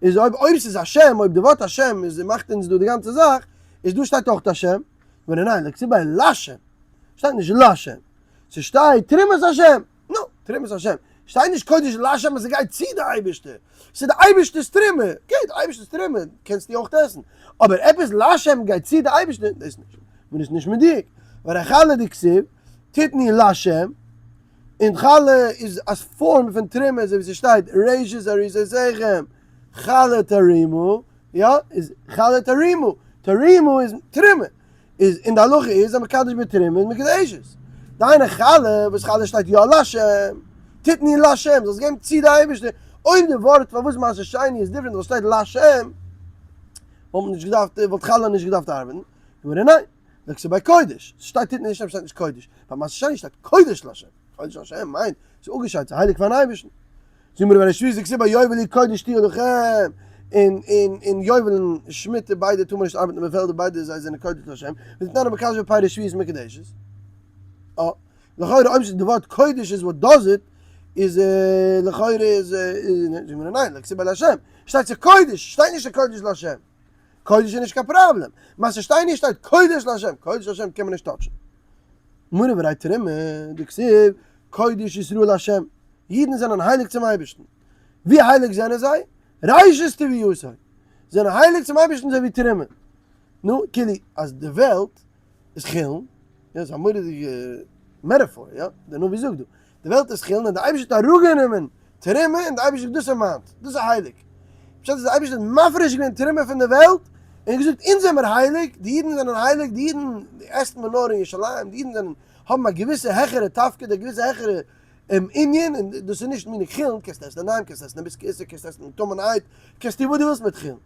איז אויב אויב ס'איז השם, אויב די ווארט השם איז מאכט אונז דא די גאנצע זאך, איז דא שטייט אויך השם, ווען ניין, לא כתיב ביה לשם, שטייט נישט לשם, ס'שטייט תרומת השם. נו, תרומת השם. שטייט נישט קודש להשם אז ס'גייט צו די אייבערשטער. ס'איז די אייבערשטער'ס תרומה. okay, די אייבערשטער'ס תרומה קענסטו אויך עסן. אבער עפעס להשם גייט צו די אייבערשטער, דאס נישט. מען איז נישט מדויק. והרי חלה דכתיב, תתנו להשם, און חלה איז א פארם פון תרומה אזוי ווי ס'שטייט ראשית עריסותיכם חלה תרימו, יא, איז חלה תרימו, תרימו איז תרומה. איז אין די הלכה איז אז מקדש בתרומה איז מקודשת. דיינע חלה וואס חלה שטייט יא לשם, תתנו לשם, זאלסט געבן צו די אייבערשטער, אויב די ווארט פארוואס מעשר שני איז different ווייל שטייט לשם, וואלט מען נישט געדארפט, וואלט חלה נישט געדארפט ארבעטן, גמרא ניין, זאגסטו ביי קודש, ס'שטייט תתנו לשם שטייט נישט קודש, ביי מעשר שני שטייט קודש לשם, קודש לשם מיינט ס'איז אפגעשיידט, ס'איז הייליג פארן אייבערשטן. זאג מיר ווען שביעית דכתיב יובל היא קודש תהיה לכם, און און און יובל און שמיטה ביידע טאר מען נישט ארבעטן אין די פעלדער ביידע זיי זענען קודש להשם, ותנן המקדש בפירות שביעית מקודשת. אה, לכאורה אויב די ווארט קודש איז what does it, איז לכאורה איז זאג מיר ניין, לא כתיב ביה להשם, שטייט צו קודש, שטייט נישט קודש להשם. קודש איז נישט קיין פראבלעם, מה ס'שטייט נישט שטייט קודש להשם, קודש להשם קען מען נישט touch ן. מנא והרי תרומה, דכתיב קודש ישראל להשם, אידן זענען הייליג צום אייבערשטן, ווי הייליג זענען זיי? ראשית תבואתו, זענען הייליג צום אייבערשטן אזוי ווי תרומה. נו, כאילו אז די וועלט איז חולין, יא, ס'איז א מורא'דיגע metaphor, יא, דער נביא זאגט דא, די וועלט איז חולין און דער אייבערשטער האט אראפגענומען תרומה און די אייבערשטער זאגט דאס איז מיינס, דאס איז הייליג. פשט איז די אייבערשטער האט מפריש געווען תרומה פון די וועלט און געזאגט אונז זעמיר הייליג, די אידן זענען הייליג, די אידן עסט מען נאר אין ירושלים, די אידן זענען האבן א געוויסע העכערע תפקיד, א געוויסע העכערע ענין, און דאס איז נישט מיני חולין, קענסט עסן אינדערהיים, קענסט עסן אין בית כסא, קענסט עסן אין טמא'נעהייט, קענסט טון וואס דו ווילסט מיט חולין.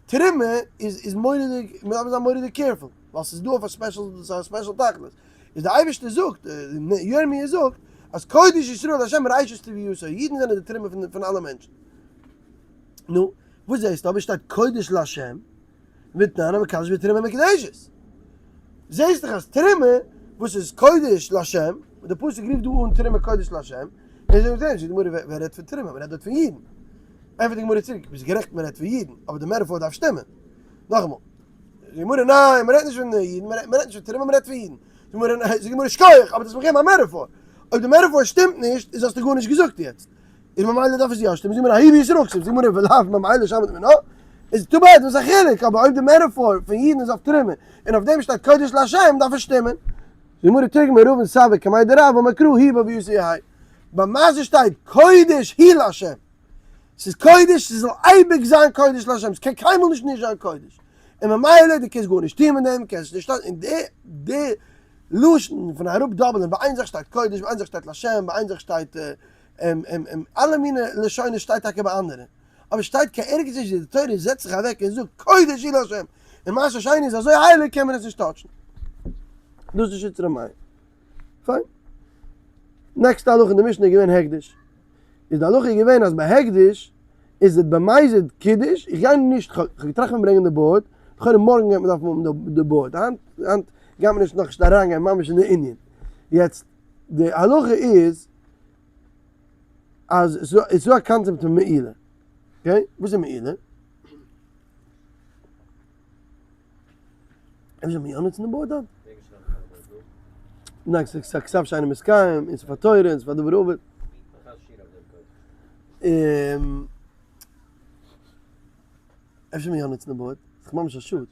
תרומה איז איז מורא'דיג, מען דארף זיין מורא'דיג careful, ווייל ס'איז דא אויף א special, ס'איז א special תכלית. איז די אייבערשטער זאגט, ירמי' זאגט, אז קודש ישראל לה' ראשית תבואתו, אידן זענען די תרומה פון פון אלע מענטשן. נו, וואס זעסטו אבער שטייט קודש לה', ותנן המקדש בתרומה מקודשת. זעסט דאך אז תרומה וואס איז קודש לה', די פסוק רופט דא אן תרומה קודש לה', און זאגט די גמרא ווער רעדט פון תרומה, מען רעדט דארט פון אידן. ענטפערט די גמרא צוריק, ביסט גערעכט מען רעדט פון אידן, אבער די metaphor דארף שטימען. נאכאמאל, זאגט די גמרא ניין מען רעדט נישט פון אידן, מען רעדט נישט פון תרומה מען רעדט פון אידן. זאגט די גמרא שכוח, אבער דו האסט מיר געגעבן א metaphor, אויב די metaphor שטימט נישט איז האסטו גארנישט געזאגט יעצט, איז ממילא דארף עס יא שטימען, זאגט די גמרא ההיא בישראל כתיב, זאגט די גמרא ולאו ממילא שמעת מינה, איז too bad וואס א חילוק, אבער אויב די metaphor פון אידן איז אויף תרומה און אויף דעם שטייט קודש לה' דארף עס שטימען. זאגט די גמרא תרגמא רבין סבא קמיה דרב אמר קרא הוא בהוייתו יהא ביי מעשר שטייט קודש הוא לה', ס'איז קודש, ס'זאל אייביג זיין קודש לה', ס'קען קיינמאל נישט נישט זיין קודש, און ממילא דו קענסט גארנישט טון מיט דעם, קענסט נישט און די די לשון פון אראפ דאבעלען, ביי איין זאך שטייט קודש, ביי איין זאך שטייט לה', ביי איין זאך שטייט אלע מיני לשונות שטייט טאקע ביי אנדערע, אבער שטייט קיין ערגעץ נישט ווי די תורה זעצט זיך אוועק און זאגט קודש הוא לה', און מעשר שני איז אזוי הייליג קען מען עס נישט touch ן. דאס איז שיטת ר' מאיר. פיין. next ע הלכה אין די משנה איז געווען הקדש. איז די הלכה געווען אז ביי הקדש איז עס במזיד קידש, איך גיי נישט, כ'האב געטראכט פון ברענגען די board, לכאורה מארגן גייט מען דארפן האבן די board, היינט היינט גייט מען נישט נאכנישט אריינגיין ממש אין די ענין. יעצט די הלכה איז אז עס איז דא א קאנצעפט פון מעילה, okay? וואס איז מעילה? אפשר מיר יא נוצן די board היינט? ניין, ס'איז א כתב שאינו מתקיים, און ס'איז פאר תורה, און ס'איז פאר דבר אבד. אפשר מיר יא נוצן די board? ס'איז ממש א שאד.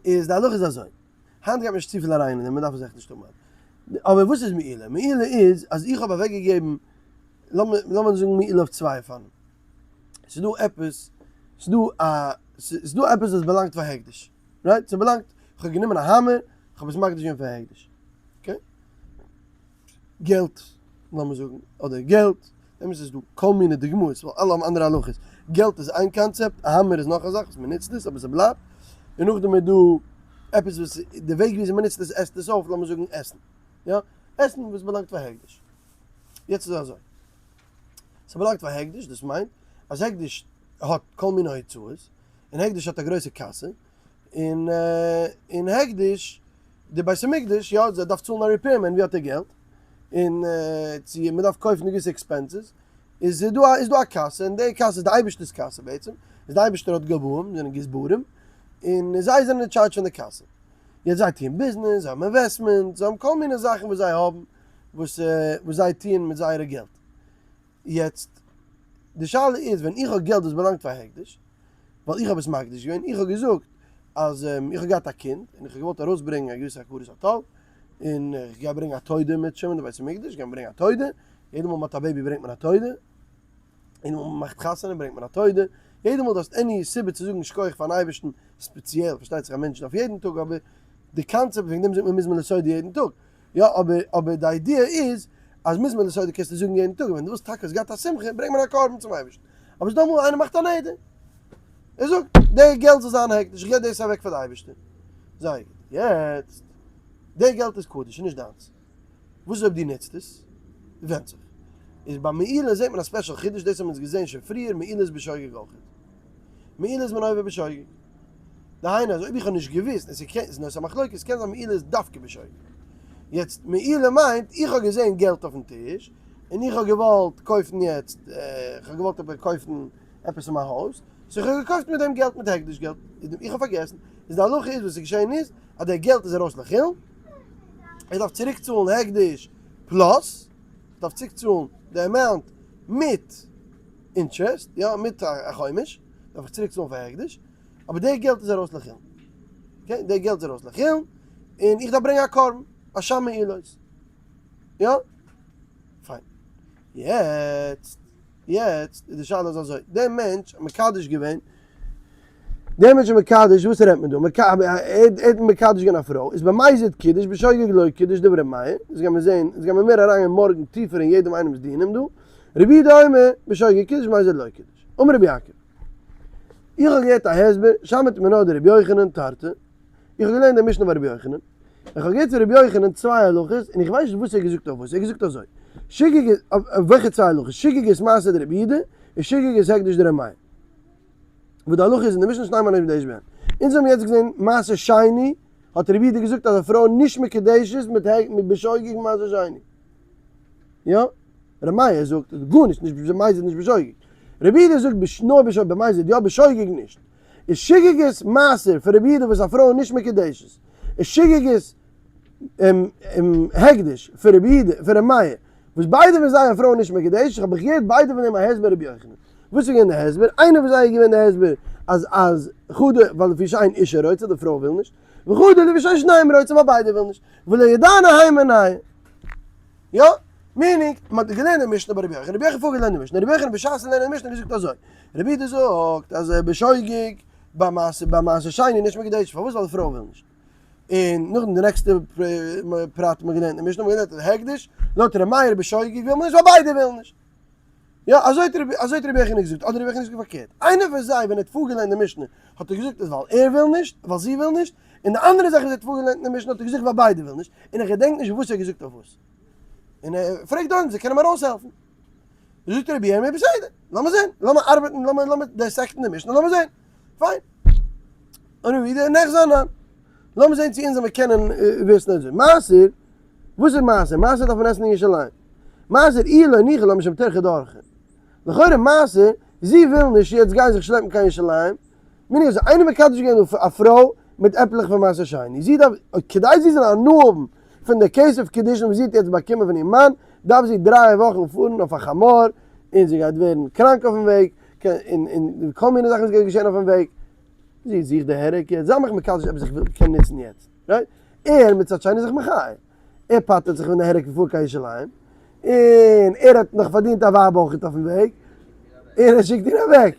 איז די הלכה איז אזוי, היינט גייט מען נישט צופיל אריין אין דעם, מ'דארף עס עכט נישט האבן היינט. אבער וואס איז מעילה? מעילה איז אז איך האב אוועקגעגעבן, לאמיר זאגן מעילה אויף צוויי אופנים. ס'איז דא עפעס, ס'איז דא א, ס'איז דא עפעס וואס באלאנגט פאר הקדש, right? ס'באלאנגט, כ'האב גענומען א האמער, כ'האב עס מקדיש געווען פאר הקדש, okay? געלט, לאמיר זאגן, אדער געלט, באמת איז דא כל מיני דוגמאות, ווייל אלע האבן אנדערע הלכות, געלט איז איין קאנצעפט, א האמער איז נאך א זאך וואס מ'נוצט עס, אבער ס'בלייבט, און נאכדעם איז דא עפעס וואס די וועג וויאזוי מ'נוצט עס עסט עס אויף, לאמיר זאגן עסן, יא? עסן וואס באלאנגט פאר הקדש. יעצט איז אזוי. ס'באלאנגט פאר הקדש, דאס מיינט אז הקדש האט כל מיני הוצאות, און הקדש האט א גרויסע קאסע, און און הקדש, די בית המקדש, יא, זיי דארף צאלן א repairman, ווי האט ער געלט? און צו מען דארף קויפן געוויסע expenses, איז דא א איז דא א קאסע, און די קאסע איז די אייבערשטער'ס קאסע בעצם, איז די אייבערשטער האט גבאים, זענען גזברים, און זיי זענען אין טשארדזש פון די קאסע. יעצט זיי טוען ביזנעס, זיי האבן investment, זיי האבן כל מיני זאכן וואס זיי האבן, וואס וואס זיי טוען מיט זייערע געלט. יעצט, די שאלה איז ווען איך האב געלט וואס באלאנגט פאר הקדש, ווייל איך האב עס מקדיש געווען, איך האב געזאגט אז איך האב געהאט א קינד און איך האב געוואלט ארויסברענגען א געוויסע הכרת הטוב, און איך גיי ברענגען א תודה מיט שמעון די בית המקדש, גיי ברענגען א תודה, יעדע מאל מען האט א baby ברענגט מען א תודה, יעדע מאל מען מאכט חתונה ברענגט מען א תודה, יעדע מאל דו האסט any סיבה צו זאגן שכוח פארן אייבערשטן, ספעציעל פארשטייט זיך א מענטש דארף יעדן טאג, אבער די קאנצעפט וועגן דעם זאגט מען מזמור לתודה יעדן טאג, יא אבער אבער די idea איז אז מזמור לתודה קענסטו זאגן יעדן טאג, ווען דו ווילסט טאקע האסט געהאט א שמחה ברענג מיר א קרבן צום אייבערשטן, אבער ס'דא אמאל איינער מאכט א נדר, ער זאגט די געלט זאל זיין הקדש, איך געב דאס אוועק פאר די אייבערשטער, זייער גוט, יעצט די געלט איז קדוש איז נישט דיינס, וואס איז אויב דו נוצט עס? ווענדט זיך. איז ביי מעילה זעט מען א special חידוש, דאס האבן אונז געזען שוין פריער, מעילה איז בשוגג אויכעט. מעילה איז מען עובר בשוגג. דהיינו אז אויב איך האב נישט געוואוסט, און ס'איז נושא המחלוקת, קען זיין מעילה איז דווקא בשוגג. יעצט מעילה מיינט, איך האב געזען געלט אויפן טיש, און איך האב געוואלט קויפן יעצט, איך האב געוואלט עפעס קויפן עפעס אין מיין הויז, so איך האב געקויפט מיט דעם געלט מיט הקדש געלט, איך האב פארגעסן, איז די הלכה איז וואס איז געשען איז, אז דער געלט איז ארויס לחולין, איך דארף צוריק צאלן הקדש plus, איך דארף צוריק צאלן די amount מיט interest, יא מיט א חומש, דארף איך צוריק צאלן פאר הקדש, אבער די געלט איז ארויס לחולין, okay, די געלט איז ארויס לחולין, און איך דארף ברענגען א קרבן, אשם מעילות, יא? פיין. יעצט, יעצט איז די שאלה איז אזוי, דער מענטש האט מקדש געווען, דער מענטש איז מקדש, וואס רעדט מען דא? ער האט מקדש געווען א פרוי, איז במזיד קידש, בשוגג לא קידש, דברי מאיר, דאס גיימיר זען, דאס גיימיר מער אריינגיין מארגן טיפער אין יעדעם איינעמ'ס דינים דא, רבי יהודה אומר, בשוגג קידש, במזיד לא קידש. אמר רבי יעקב, איך האב געהערט א הסבר, שמעת מינה דרבי יוחנן תרתי, איך האב געלערנט די משנה ביי רבי יוחנן, איך האב געהערט פון רבי יוחנן צוויי הלכות, און איך ווייס נישט וואס ער האט געזאגט אויף וואס, ער האט געזאגט אזוי, שגגת, אויף וועלכע צוויי הלכות, שגגת מעשר דרבי יהודה, און שגגת הקדש דרבי מאיר. וואס די הלכה איז אין די משנה שנים אנשים דש בהן. אונז האבן יעצט געזען מעשר שני, האט רבי יהודה געזאגט אז א פרוי נישט מקודשת מיט מיט בשוגג מעשר שני. יא? ר' מאיר זאגט גארנישט, נישט במזיד נישט בשוגג. רבי יהודה זאגט נאר בשוגג, במזיד יא בשוגג נישט. איז שגגת מעשר פון רבי יהודה וואס א פרוי איז נישט מקודשת, איז שגגת הקדש פון רבי יהודה פון רבי מאיר וואס ביידע פון זיי א פרוי איז נישט מקודשת, האב איך געהערט ביידע פון דעם א הסבר רבי יוחנן. וואס איז געווען די הסבר? איינער פון זיי איז געווען די הסבר אז אז חדא ווייל לפי שאין אישה רוצה די פרוי וויל נישט, וחדא לפי שאין שניהם רוצים ווייל ביידע ווילן נישט, ולא ידענא הי מינייהו. יא, meaning, מען האט געלערנט די משנה ביי רבי יוחנן, רבי יוחנן פארגעלערנט די משנה, רבי יוחנן בשעת'ן לערנען די משנה האט געזאגט אזוי, רבי יהודה זאגט אז בשוגג ביי מעשר ביי מעשר שני נישט מקודשת, פארוואס ווייל די פרוי וויל נישט, און נאכדעם די נעקסטע פרט האט מען געלערנט די משנה, האט מען געלערנט אז הקדש לויט ר' מאיר בשוגג וויל מען נישט ווייל ביידע ווילן נישט. יא, אזוי האט רבי אזוי האט רבי יוחנן געזאגט, אדער רבי יוחנן האט געזאגט פארקערט, איינער פון זיי ווען ער האט פארגעלערנט די משנה האט ער געזאגט אז ווייל ער וויל נישט, ווייל זי וויל נישט, און די אנדערע זאך וואס ער האט פארגעלערנט אין די משנה האט ער געזאגט ווייל ביידע ווילן נישט, און איך געדענק נישט וואס ער האט געזאגט אויף וואס. און ער פרעגט דארט זיי קענען אים ארויסהעלפן. זאגט רבי ירמי' בסדר, לאמיר זען, לאמיר ארבעטן, לאמיר לאמיר dissect ן די משנה, לאמיר זען. פיין. און רבי יהודה נחזי אנן. לאמיר זען צו אונז זאל מיר קענען וויסן אזוי. מעשר, וואס איז מעשר? מעשר דארף מען עסן אין ירושלים. מעשר איהי לא ניחא לה משום טירחא דאורחא. לכאורה מעשר, זי וויל נישט יעצט גיין זיך שלעפן קיין ירושלים, meaning אז איינער מקדש געווען א פרוי מיט עפלעך פון מעשר שני, זי דארף, כדי זי זאל הנאה האבן פון די כסף קידושין וואס זי האט יעצט באקומען פון איר מאן, דארף זי דריי וואכן פארן אויף א חמור, און זי גייט ווערן קראנק אויפן וועג, און כל מיני זאכן וואס גייט געשען אויפן וועג. זי זוכט די headache יעצט, זיי מיך מקדש עפעס איך וויל קען נוצן יעצט, right? ער מצד שני איז זיך מחיה, ער פטר'ט זיך פון די headache פון פארן קיין ירושלים, און ער האט נאך פארדינט א ווייב אויך אויפן וועג, און ער שיקט איר אוועק,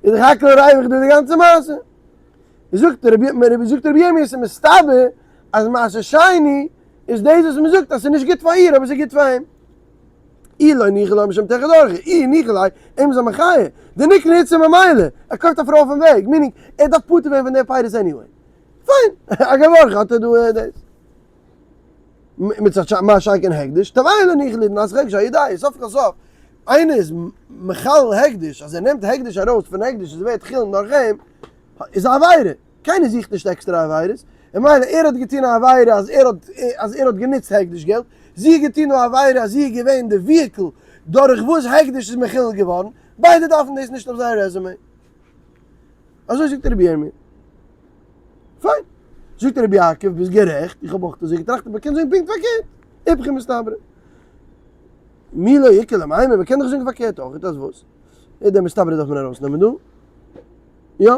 איז דאך הכל ריווח דא די גאנצע מעשה. זאגט רבי זאגט רבי ירמי' עס איז מסתבר אז מעשר שני איז דאס וואס מען זאגט אז ס'איז נישט גוט פאר איר אבער ס'איז גוט פאר אים. איהי לא ניחא ליה משום טירחא דאורחא, איהי ניחא ליה, אים איז א מחיה, דניקני איתתא ממילא, ער קויפט א פרוי אויפן וועג, meaning ער דארף פטור ווערן פון די פירות anyway. פיין, אגב אורחא האט ער דא דאס. מצד מה שאין כן הקדש, תרוייהו לא ניחא להו דנסך הקדש אהדיה, סוף כל סוף, איינער איז מחלל הקדש, אז ער נעמט הקדש ארויס פון הקדש און ס'ווערט חולין דורך אים, איז א עבירה. קיינער זוכט נישט עקסטערע עבירות, און מילא ער האט געטון א עבירה אז ער האט אז ער האט גענוצט הקדש געלט, זי האט געטון א עבירה אז זי איז געווען די vehicle דורך וואס הקדש איז מחולל געווארן, ביידע דארפן דאס נישט אויף זייער רעזומעי. אזוי זאגט רבי ירמי'. פיין. זאגט רבי יעקב, ביסט גערעכט, איך האב אויך אזוי געטראכט, אבער מ'קען זאגן פונקט פארקערט, איפכא מסתברא. מי לא איכא למימר, מ'קען דאך זאגן פארקערט אויך, אז וואס? דער מסתברא דארף מען ארויסנעמען דא. יא,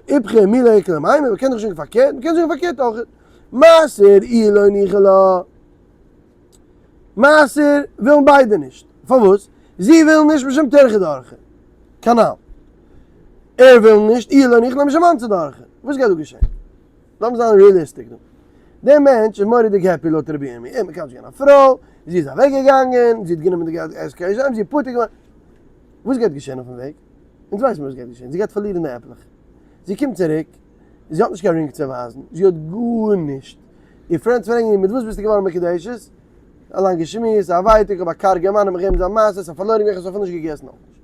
איפכא מי לא איכא למימר, מ'קען דאך זאגן פארקערט, מ'קען זאגן פארקערט אויך. מעשר איהי לא ניחא לה. מעשר ווילן ביידע נישט. פארוואס? זי וויל נישט משום טירחא דאורחא. כנ"ל. ער וויל נישט, איהי לא ניחא לה משום אונסא דאורחא. וואס גייט דא געשען? לאמיר זיין realistic דא. דער מענטש איז מורא'דיג happy לויט רבי ירמי'. ער האט מקדש געווען א פרוי, זי איז אוועקגעגאנגען, זי האט גענומען די געלט עס קעש, זי איז פטור געווארן. וואס גייט געשען אויפן וועג? אונז ווייסן וואס גייט געשען, זי גייט פארלירן די עפלעך. זי קומט צוריק, זי האט נישט קיין רינג צו ווייזן, זי האט גארנישט. איר friends פרעגן איר, מיט וואס ביסטו געווארן מקודשת? א לאנגע שמועס, א ווייטאג, כ'האב א קארגע מאן, האט מיך געגעבן זיין מעשר, ס'האט פארלוירן געווען, כ'האב עס אפילו נישט געגעסן אויך נישט.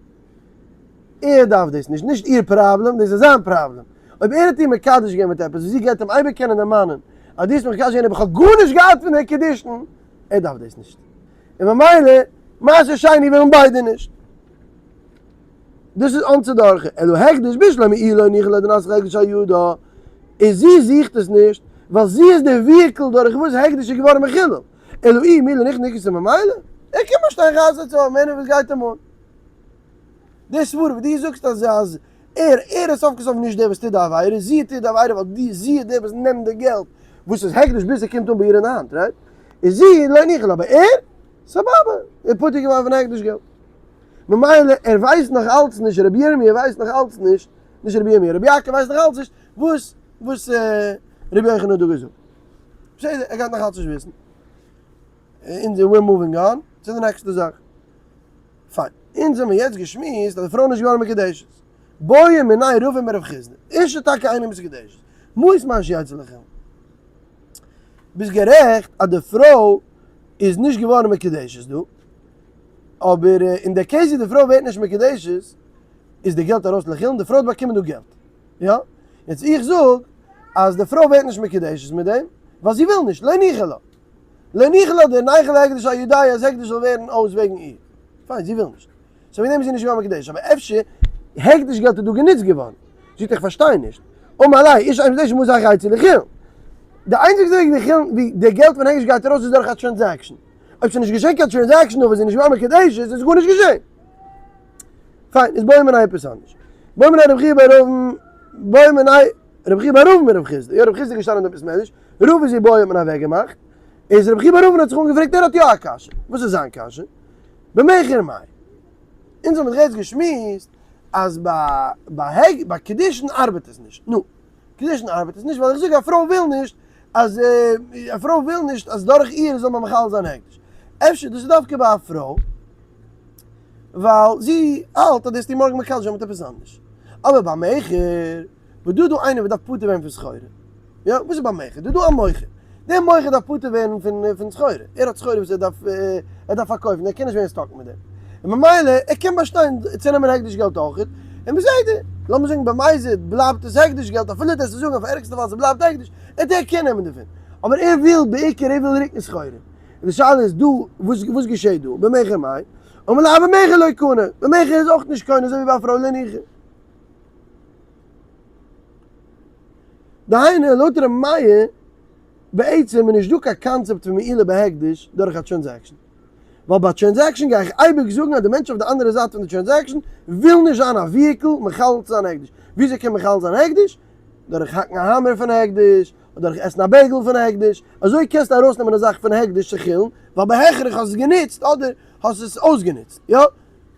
ער דארף דאס נישט, נישט איר פראבלעם, דאס איז זיין פראבלעם. אויב ער האט איר מקדש געווען מיט עפעס וואס זי גייט אים אייביג קענען דערמאנען אז דו האסט מיך מקדש געווען אבער כ'האב גארנישט געהאט פון די קידושין, ער דארף דאס נישט. און ממילא, מעשר שני ווילן ביידע נישט. דאס איז אונסא דאורחא, אלא הקדש בשלמא איהי לא ניחא לה דנסך הקדש אהידע, איז זי זוכט עס נישט, ווייל זי איז די vehicle דורך וואס הקדש איז געווארן מחולל, אלא איהי מי לא ניחא נקנסה ממילא, ער קען באשטיין חתונה צו האבן מער וואס גייט אים אן. די סברא וואס דו זאגסט אז אז ער ער איז סוף כל סוף נישט דער וואס טוט די עבירה, זי טוט די עבירה ווייל די זי איז דער וואס נעמט די געלט וואס איז הקדש ביז ס'קומט אן ביי איר אין די האנט, right? איז זי לא ניחא לה, אבער ער? סבבה, ער פטור געווארן פון הקדש געלט. ממילא ער ווייסט נאך אלץ נישט, רבי ירמי' ווייסט נאך אלץ נישט, נישט רבי ירמי', רבי יעקב ווייסט נאך אלץ נישט וואס וואס רבי יוחנן האט דא געזאגט. בסדר, ער גייט נאך אלץ נישט וויסן. אונז we're moving on צו די נעקסטע זאך. פיין. אונז האבן יעצט געשמועסט אז די פרוי איז נישט געווארן מקודשת. בעא מיניה רבא מרב חסדא. אשה טאקע אינה מתקדשת. מעות מה שיצאו לחולין. ביסט גערעכט אז די פרוי איז נישט געווארן מקודשת דא. אבער אין די case ווי די פרוי ווערט נישט מקודשת איז די געלט ארויס לחולין, די פרוי האט באקומען דא געלט. יא? יעצט איך זאג אז די פרוי ווערט נישט מקודשת מיט דעם ווייל זי וויל נישט, לא ניחא לה. לא ניחא לה דניחול הקדש על ידה אז הקדש זאל ווערן אויס וועגן איר. פיין, זי וויל נישט. so וועגן דעם איז זי נישט געווארן מקודשת. אבער אפשר הקדש געלט איז דא גענוצט געווארן. זאגט איך פארשטיי נישט. אמר ליה, אשה אינה מקודשת מעות היאך יצאו לחולין. די איינציגסטע וועג ווי חולין ווי די געלט פון הקדש גייט ארויס איז דורך א transaction. אויב ס'איז נישט געשען קיין transaction אויב איז זי נישט געווארן מקודשת איז גארנישט געשען. פיין, איז בעא מיניה עפעס אנדערש. בעא מיניה רב חייא בר אבין, בעא מיניה רב חייא בר אבין מרב חסדא. יא רב חסדא איז געשטאנען אין די בית מדרש, רבא איז איבעיא האט מען אוועק געמאכט, איז רב חייא בר אבין האט זיך אנגעפרעגט ער האט יא א קשיא, וואס איז זיין קשיא? במכר מאי. אונז האבן דאך יעצט געשמועסט אז ביי ביי קידושין ארבעט עס נישט, נו, קידושין ארבעט עס נישט ווייל איך זאג א פרוי וויל נישט אז א פרוי וויל נישט אז דורך איר זאל מען מחלל זיין הקדש. אפשר דאס איז דווקא ביי א פרוי ווייל זי האלט אז דאס טוט מארגן מקדש זיין מיט עפעס אנדערש. אבער ביי מכר וואס דא איז דא איינער וואס דארף פטור ווערן פון סחורה. יא, וואס איז ביי מכר? דא איז דא א מוכר. דער מוכר דארף פטור ווערן פון פון סחורה. ער האט סחורה וואס ער דארף ער דארף פארקויפן, ער קען נישט ווערן stuck מיט דעם. און ממילא ער קען באשטיין צו נעמען הקדש געלט אויכעט, און בסדר, לאמיר זאגן במזיד בלייבט עס הקדש געלט אפילו דאס צו זאגן אויף ערגסטע פאל ס'בלייבט הקדש, ער ער קען נעמען דערפון. אבער ער וויל בעיקר ער וויל רוקן סחורה. און די שאלה איז דא וואס וואס געשעט דא? במכר מאי? אמר ליה במכר לא קנה, במכר איז אויך נישט קונה אזוי ווי ביי א פרוי לא ניחא. דהיינו לויט ר' מאיר בעצם איז נישט דא קיין קאנצעפט פון מעילה בהקדש דורך א transaction. ווייל ביי transaction גיי איך אייביג זאגן אז די מענטש אויף די אנדערע זייט פון די transaction וויל נישט זיין א vehicle מחלל צו זיין הקדש. וויאזוי קען מען מחלל זיין הקדש? דורך האקן א האמער פון הקדש, אדער דורך עסן א bagel פון הקדש. אזוי קענסטו ארויסנעמען א זאך פון הקדש צו חולין, ווייל בהכרח האסט עס גענוצט אדער האסט עס אויסגענוצט. יא? א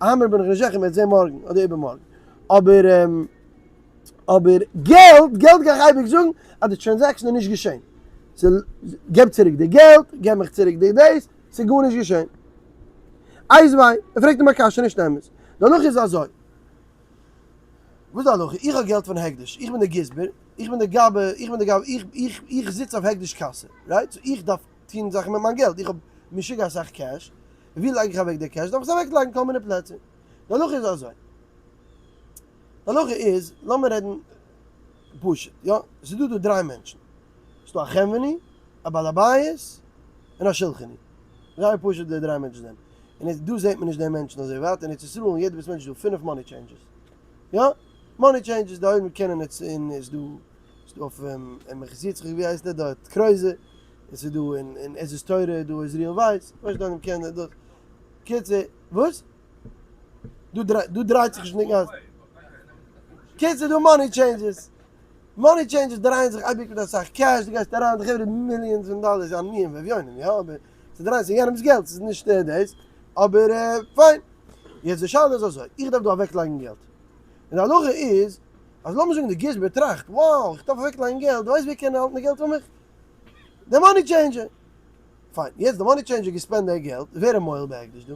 האמער בין איך נישט זיכער, מ'וועט זען מארגן אדער איבערמארגן. אבער אבער געלט, געלט גיי איך אייביג זאגן אז די transaction איז נישט געשען. געב צוריק די געלט, געב מיך צוריק די דאס, ס'איז גארנישט געשען. איתיביה, ער פרעגט אים א קשיא נישט אמת. די הלכה איז אזוי. וואס איז די הלכה? איך האב געלט פון הקדש, איך בין די גזבר, איך בין די גבאי, איך בין די גבאי, איך איך איך זיץ אויף הקדש קאסע, right? so איך דארף טון זאכן מיט מיין געלט, איך האב משוגע אסאך cash, ווי לייג איך אוועק די cash? דארף איך עס אוועק לייגן כל מיני פלעצער. די הלכה איז אזוי. די הלכה איז, לאמיר רעדן פשוט, יא? ס'איז דא דא דריי מענטשן. ס'איז דא א חנווני, א בעל הבית, און א שולחני. זייער פשוט די דריי מענטשן זענען. און דא זעט מען נישט די מענטשן אזוי ווייט, אין ארץ ישראל אין יעדע בית מדרש איז דא פינף money changers. יא, money changers, די עולם קענען עס, און איז דא, איז דא אויף מנחת יצחק ווי הייסט דער דארט, קרויזער, און ס'איז דא אין עזרת תורה איז דא עזריאל ווייס, כ'ווייס נישט די עולם קען דאס. קיצור, וואס? דא דרייט זיך נישט ניגון. קיצור דא money changers. money changers דרייען זיך אייביג מיט אסאך cash, דו גייסט אריין די חברה millions פון דאלער, זיי עניים ואביונים, יא, אבער זיי דרייען זיך יענעמס געלט, ס'איז נישט דאס, אבער פיין. יעצט די שאלה איז אזוי, איך דארף דא אוועקלייגן געלט, און די הלכה איז אז לאמיר זאגן די גזבר טראכט, wow איך דארף אוועקלייגן געלט, דו ווייסט ווער קען האלטן די געלט פאר מיך? די money changer! פיין, יעצט די money changer געספענד די געלט, ווער איז מועל בהקדש דא?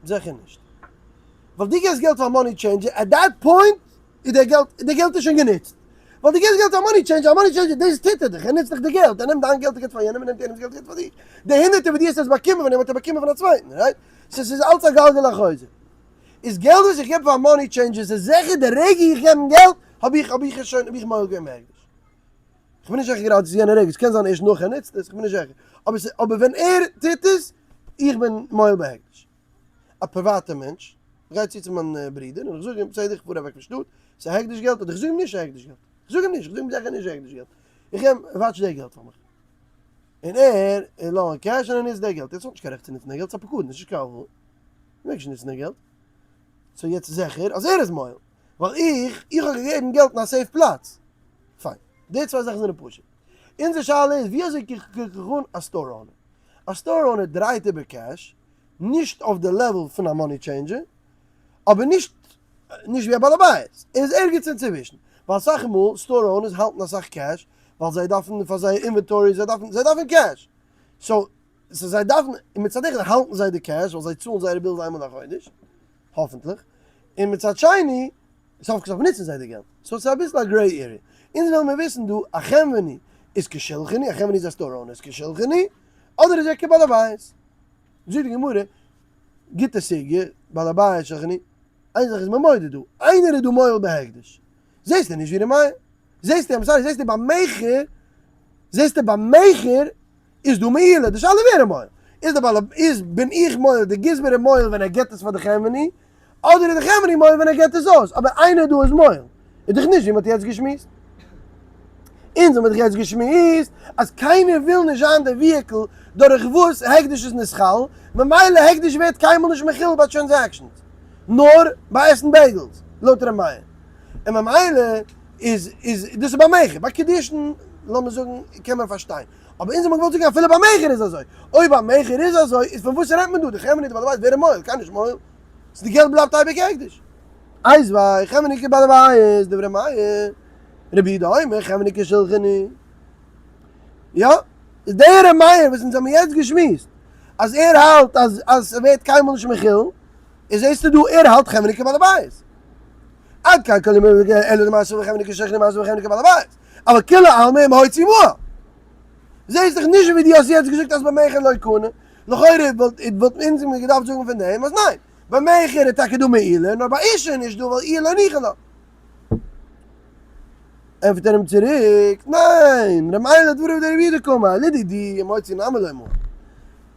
זיכער נישט. ווייל דו געבסט געלט פאר money changer, at that point איז דער געלט, די געלט איז שוין גענוצט. ווייל דו געבסט געלט פאר money changer, א money changer דאס טוט ער דיך, ער נוצט דיך די געלט, ער נעמט דיין געלט און געבט פאר יענעם, ער נעמט יענעמס געלט און געבט פאר דיר. די הונדערטער וואס דו האסט יעצט באקומען פון אים האט ער באקומען פון א צווייטן, right? so ס'איז אלץ א גלגל החוזר. איז געלט וואס איך געב פאר money changer איז זיכער די רגע איך געב אים געלט האב איך האב איך עס שוין האב איך מועל געווען בהקדש. כ'בין נישט זיכער גראדע צו יענע רגע, ס'קען זיין ערשט נאך ער נוצט עס, כ'בין נישט זיכער. אבער ס' אבער ווען ער טוט עס, איך בין מועל בהקדש. א פריוואטע מענטש, איך גיי צו צו מיין ברודער און איך זאג אים, בסדר איך פאר אוועק פון שטאט, ס'איז הקדש געלט, אדער איך זאג אים נישט ס'איז הקדש געלט. איך זאג אים נישט, איך זאג אים זיכער נישט הקדש געלט. איך גיב אים, watch די געלט פאר מיך. און ער איז לאנג cash און ער נוצט די געלט. יעצט האט נישט קיין רעכט צו נוצן די געלט, ס'איז א פקדון, ס'איז נישט קיין הלוואה. מ'מעג נישט נוצן די געלט. so יעצט איז זיכער אז ער איז מועל. ווייל איך, איך האב געגעבן געלט אין א safe פלאץ. פיין. די צוויי זאכן זענען פשוט. אונזער שאלה איז ווי אזוי קוק איך אן א store owner? א store owner דרייט איבער cash, נישט אויף די level פון א money changer, אבער נישט נישט ווי א בעל הבית, ער איז ערגעץ אינצווישן, ווייל אסאך מאל store owners האלטן אסאך cash ווייל זיי דארפן פאר זייער inventory, זיי דארפן זיי דארפן cash, so so זיי דארפן, און מצד אחד האלטן זיי די cash ווייל זיי צאלן זייערע bills איינמאל א חודש, האפענטליך, און מצד שני, סוף כל סוף נוצן זיי די געלט, so ס'איז אביסל א gray area. אונז וועלן מיר וויסן דא, א חנווני איז כשלחני, א חנווני איז א store owner איז כשלחני, אדער איז ער כבעל הבית. זאגט די גמרא, גוטע סוגיא, בעל הבית שלחני, איין זאך איז מען מודה דא, איינער איז דא מועל בהקדש. זעסטו נישט ווי ר' מאיר? זעסטו, I'm sorry, זעסטו ביים מכר, זעסטו ביים מכר איז דא מעילה, די שאלה ווער איז מועל? איז די בעל איז בין איך מועל, די גזבר איז מועל ווען ער געבט עס פאר די חנווני, אדער איז די חנווני מועל ווען ער געבט עס אויס, אבער איינער דא איז מועל, איז דאך נישט ווי מ'האט יעצט געשמועסט. אונז האמיר דאך יעצט געשמועסט אז קיינער וויל נישט זיין די vehicle דורך וואס הקדש איז נתחלל, ממילא הקדש ווערט קיינמאל נישט מחולל ביי transactions, נאר ביי עסן bagels, לויט ר' מאיר. און ממילא איז איז דאס איז ביי מכר, ביי קידושין לאמיר זאגן קען מען פארשטיין, אבער אונז האבן געוואלט זאגן אפילו ביי מכר איז אזוי, אויב ביי מכר איז אזוי איז פון וואס רעדט מען דא, די חנווני די בעל הבית ווער איז מועל? קיינער נישט מועל, ס'איז די געלט בלייבט אייביג הקדש. איתיביה חנווני כבעל הבית דברי מאיר, רבי יהודה אומר חנווני כשלחני. יא, איז דער ר' מאיר וואס אונז האבן יעצט געשמועסט אז ער האלט אז אז ס'ווערט קיינמאל נישט מחולל, איז זעסטו דא ער האלט חנווני כבעל הבית. עד כאן כל אלא למעשה וחנווני כשלחני מעשה וחנווני כבעל הבית. אבל כולי עלמא המוציא מעל. זעסט דאך נישט ווי דו האסט יעצט געזאגט אז במכר לא קנה. לכאורה וואלט וואלט אונז געדארפט זאגן פון דעם אז ניין. במכר איז טאקע דא מעילה, נאר ביי אשה איז נישט דא ווייל איר לא ניחא לה. ענטפערט ער אים צוריק, ניין, ר' מאיר לדבריו דרבי יהודה קאמר, לדידי המוציא נמי לא מעל.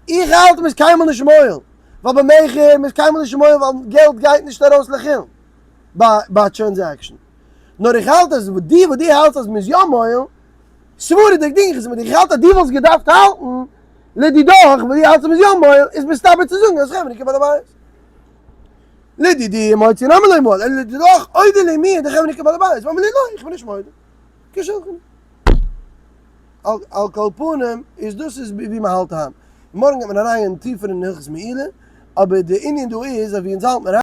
איך האלט מ'איז קיינמאל נישט מועל, ווייל במכר מ'איז קיינמאל נישט מועל ווייל געלט גייט נישט ארויס לחולין ביי א transaction. נאר איך האלט אז די וואס דו האלטסט אז מ'איז יא מועל, סברה'דיג דינג איך עס מיט דיך, איך האלט אז דו וואלסט געדארפט האלטן לדידך וואס דו האלטסט אז מ'איז יא מועל, איז מסתבר צו זאגן אז חנווני כבעל הבית. לדידי המוציא נמי לא מעל, אלא לדידך אודי לי מיהא דחנווני כבעל הבית, ואמרי לי לא, איך בין נישט מודה. כשלחני. על כל פנים איז דאס איז ווי מען האלט היינט. מארגן גייט מען אריינגיין טיפער אין הלכות מעילה, אבער די ענין דא איז אז ווי אונז האלט מיר היינט.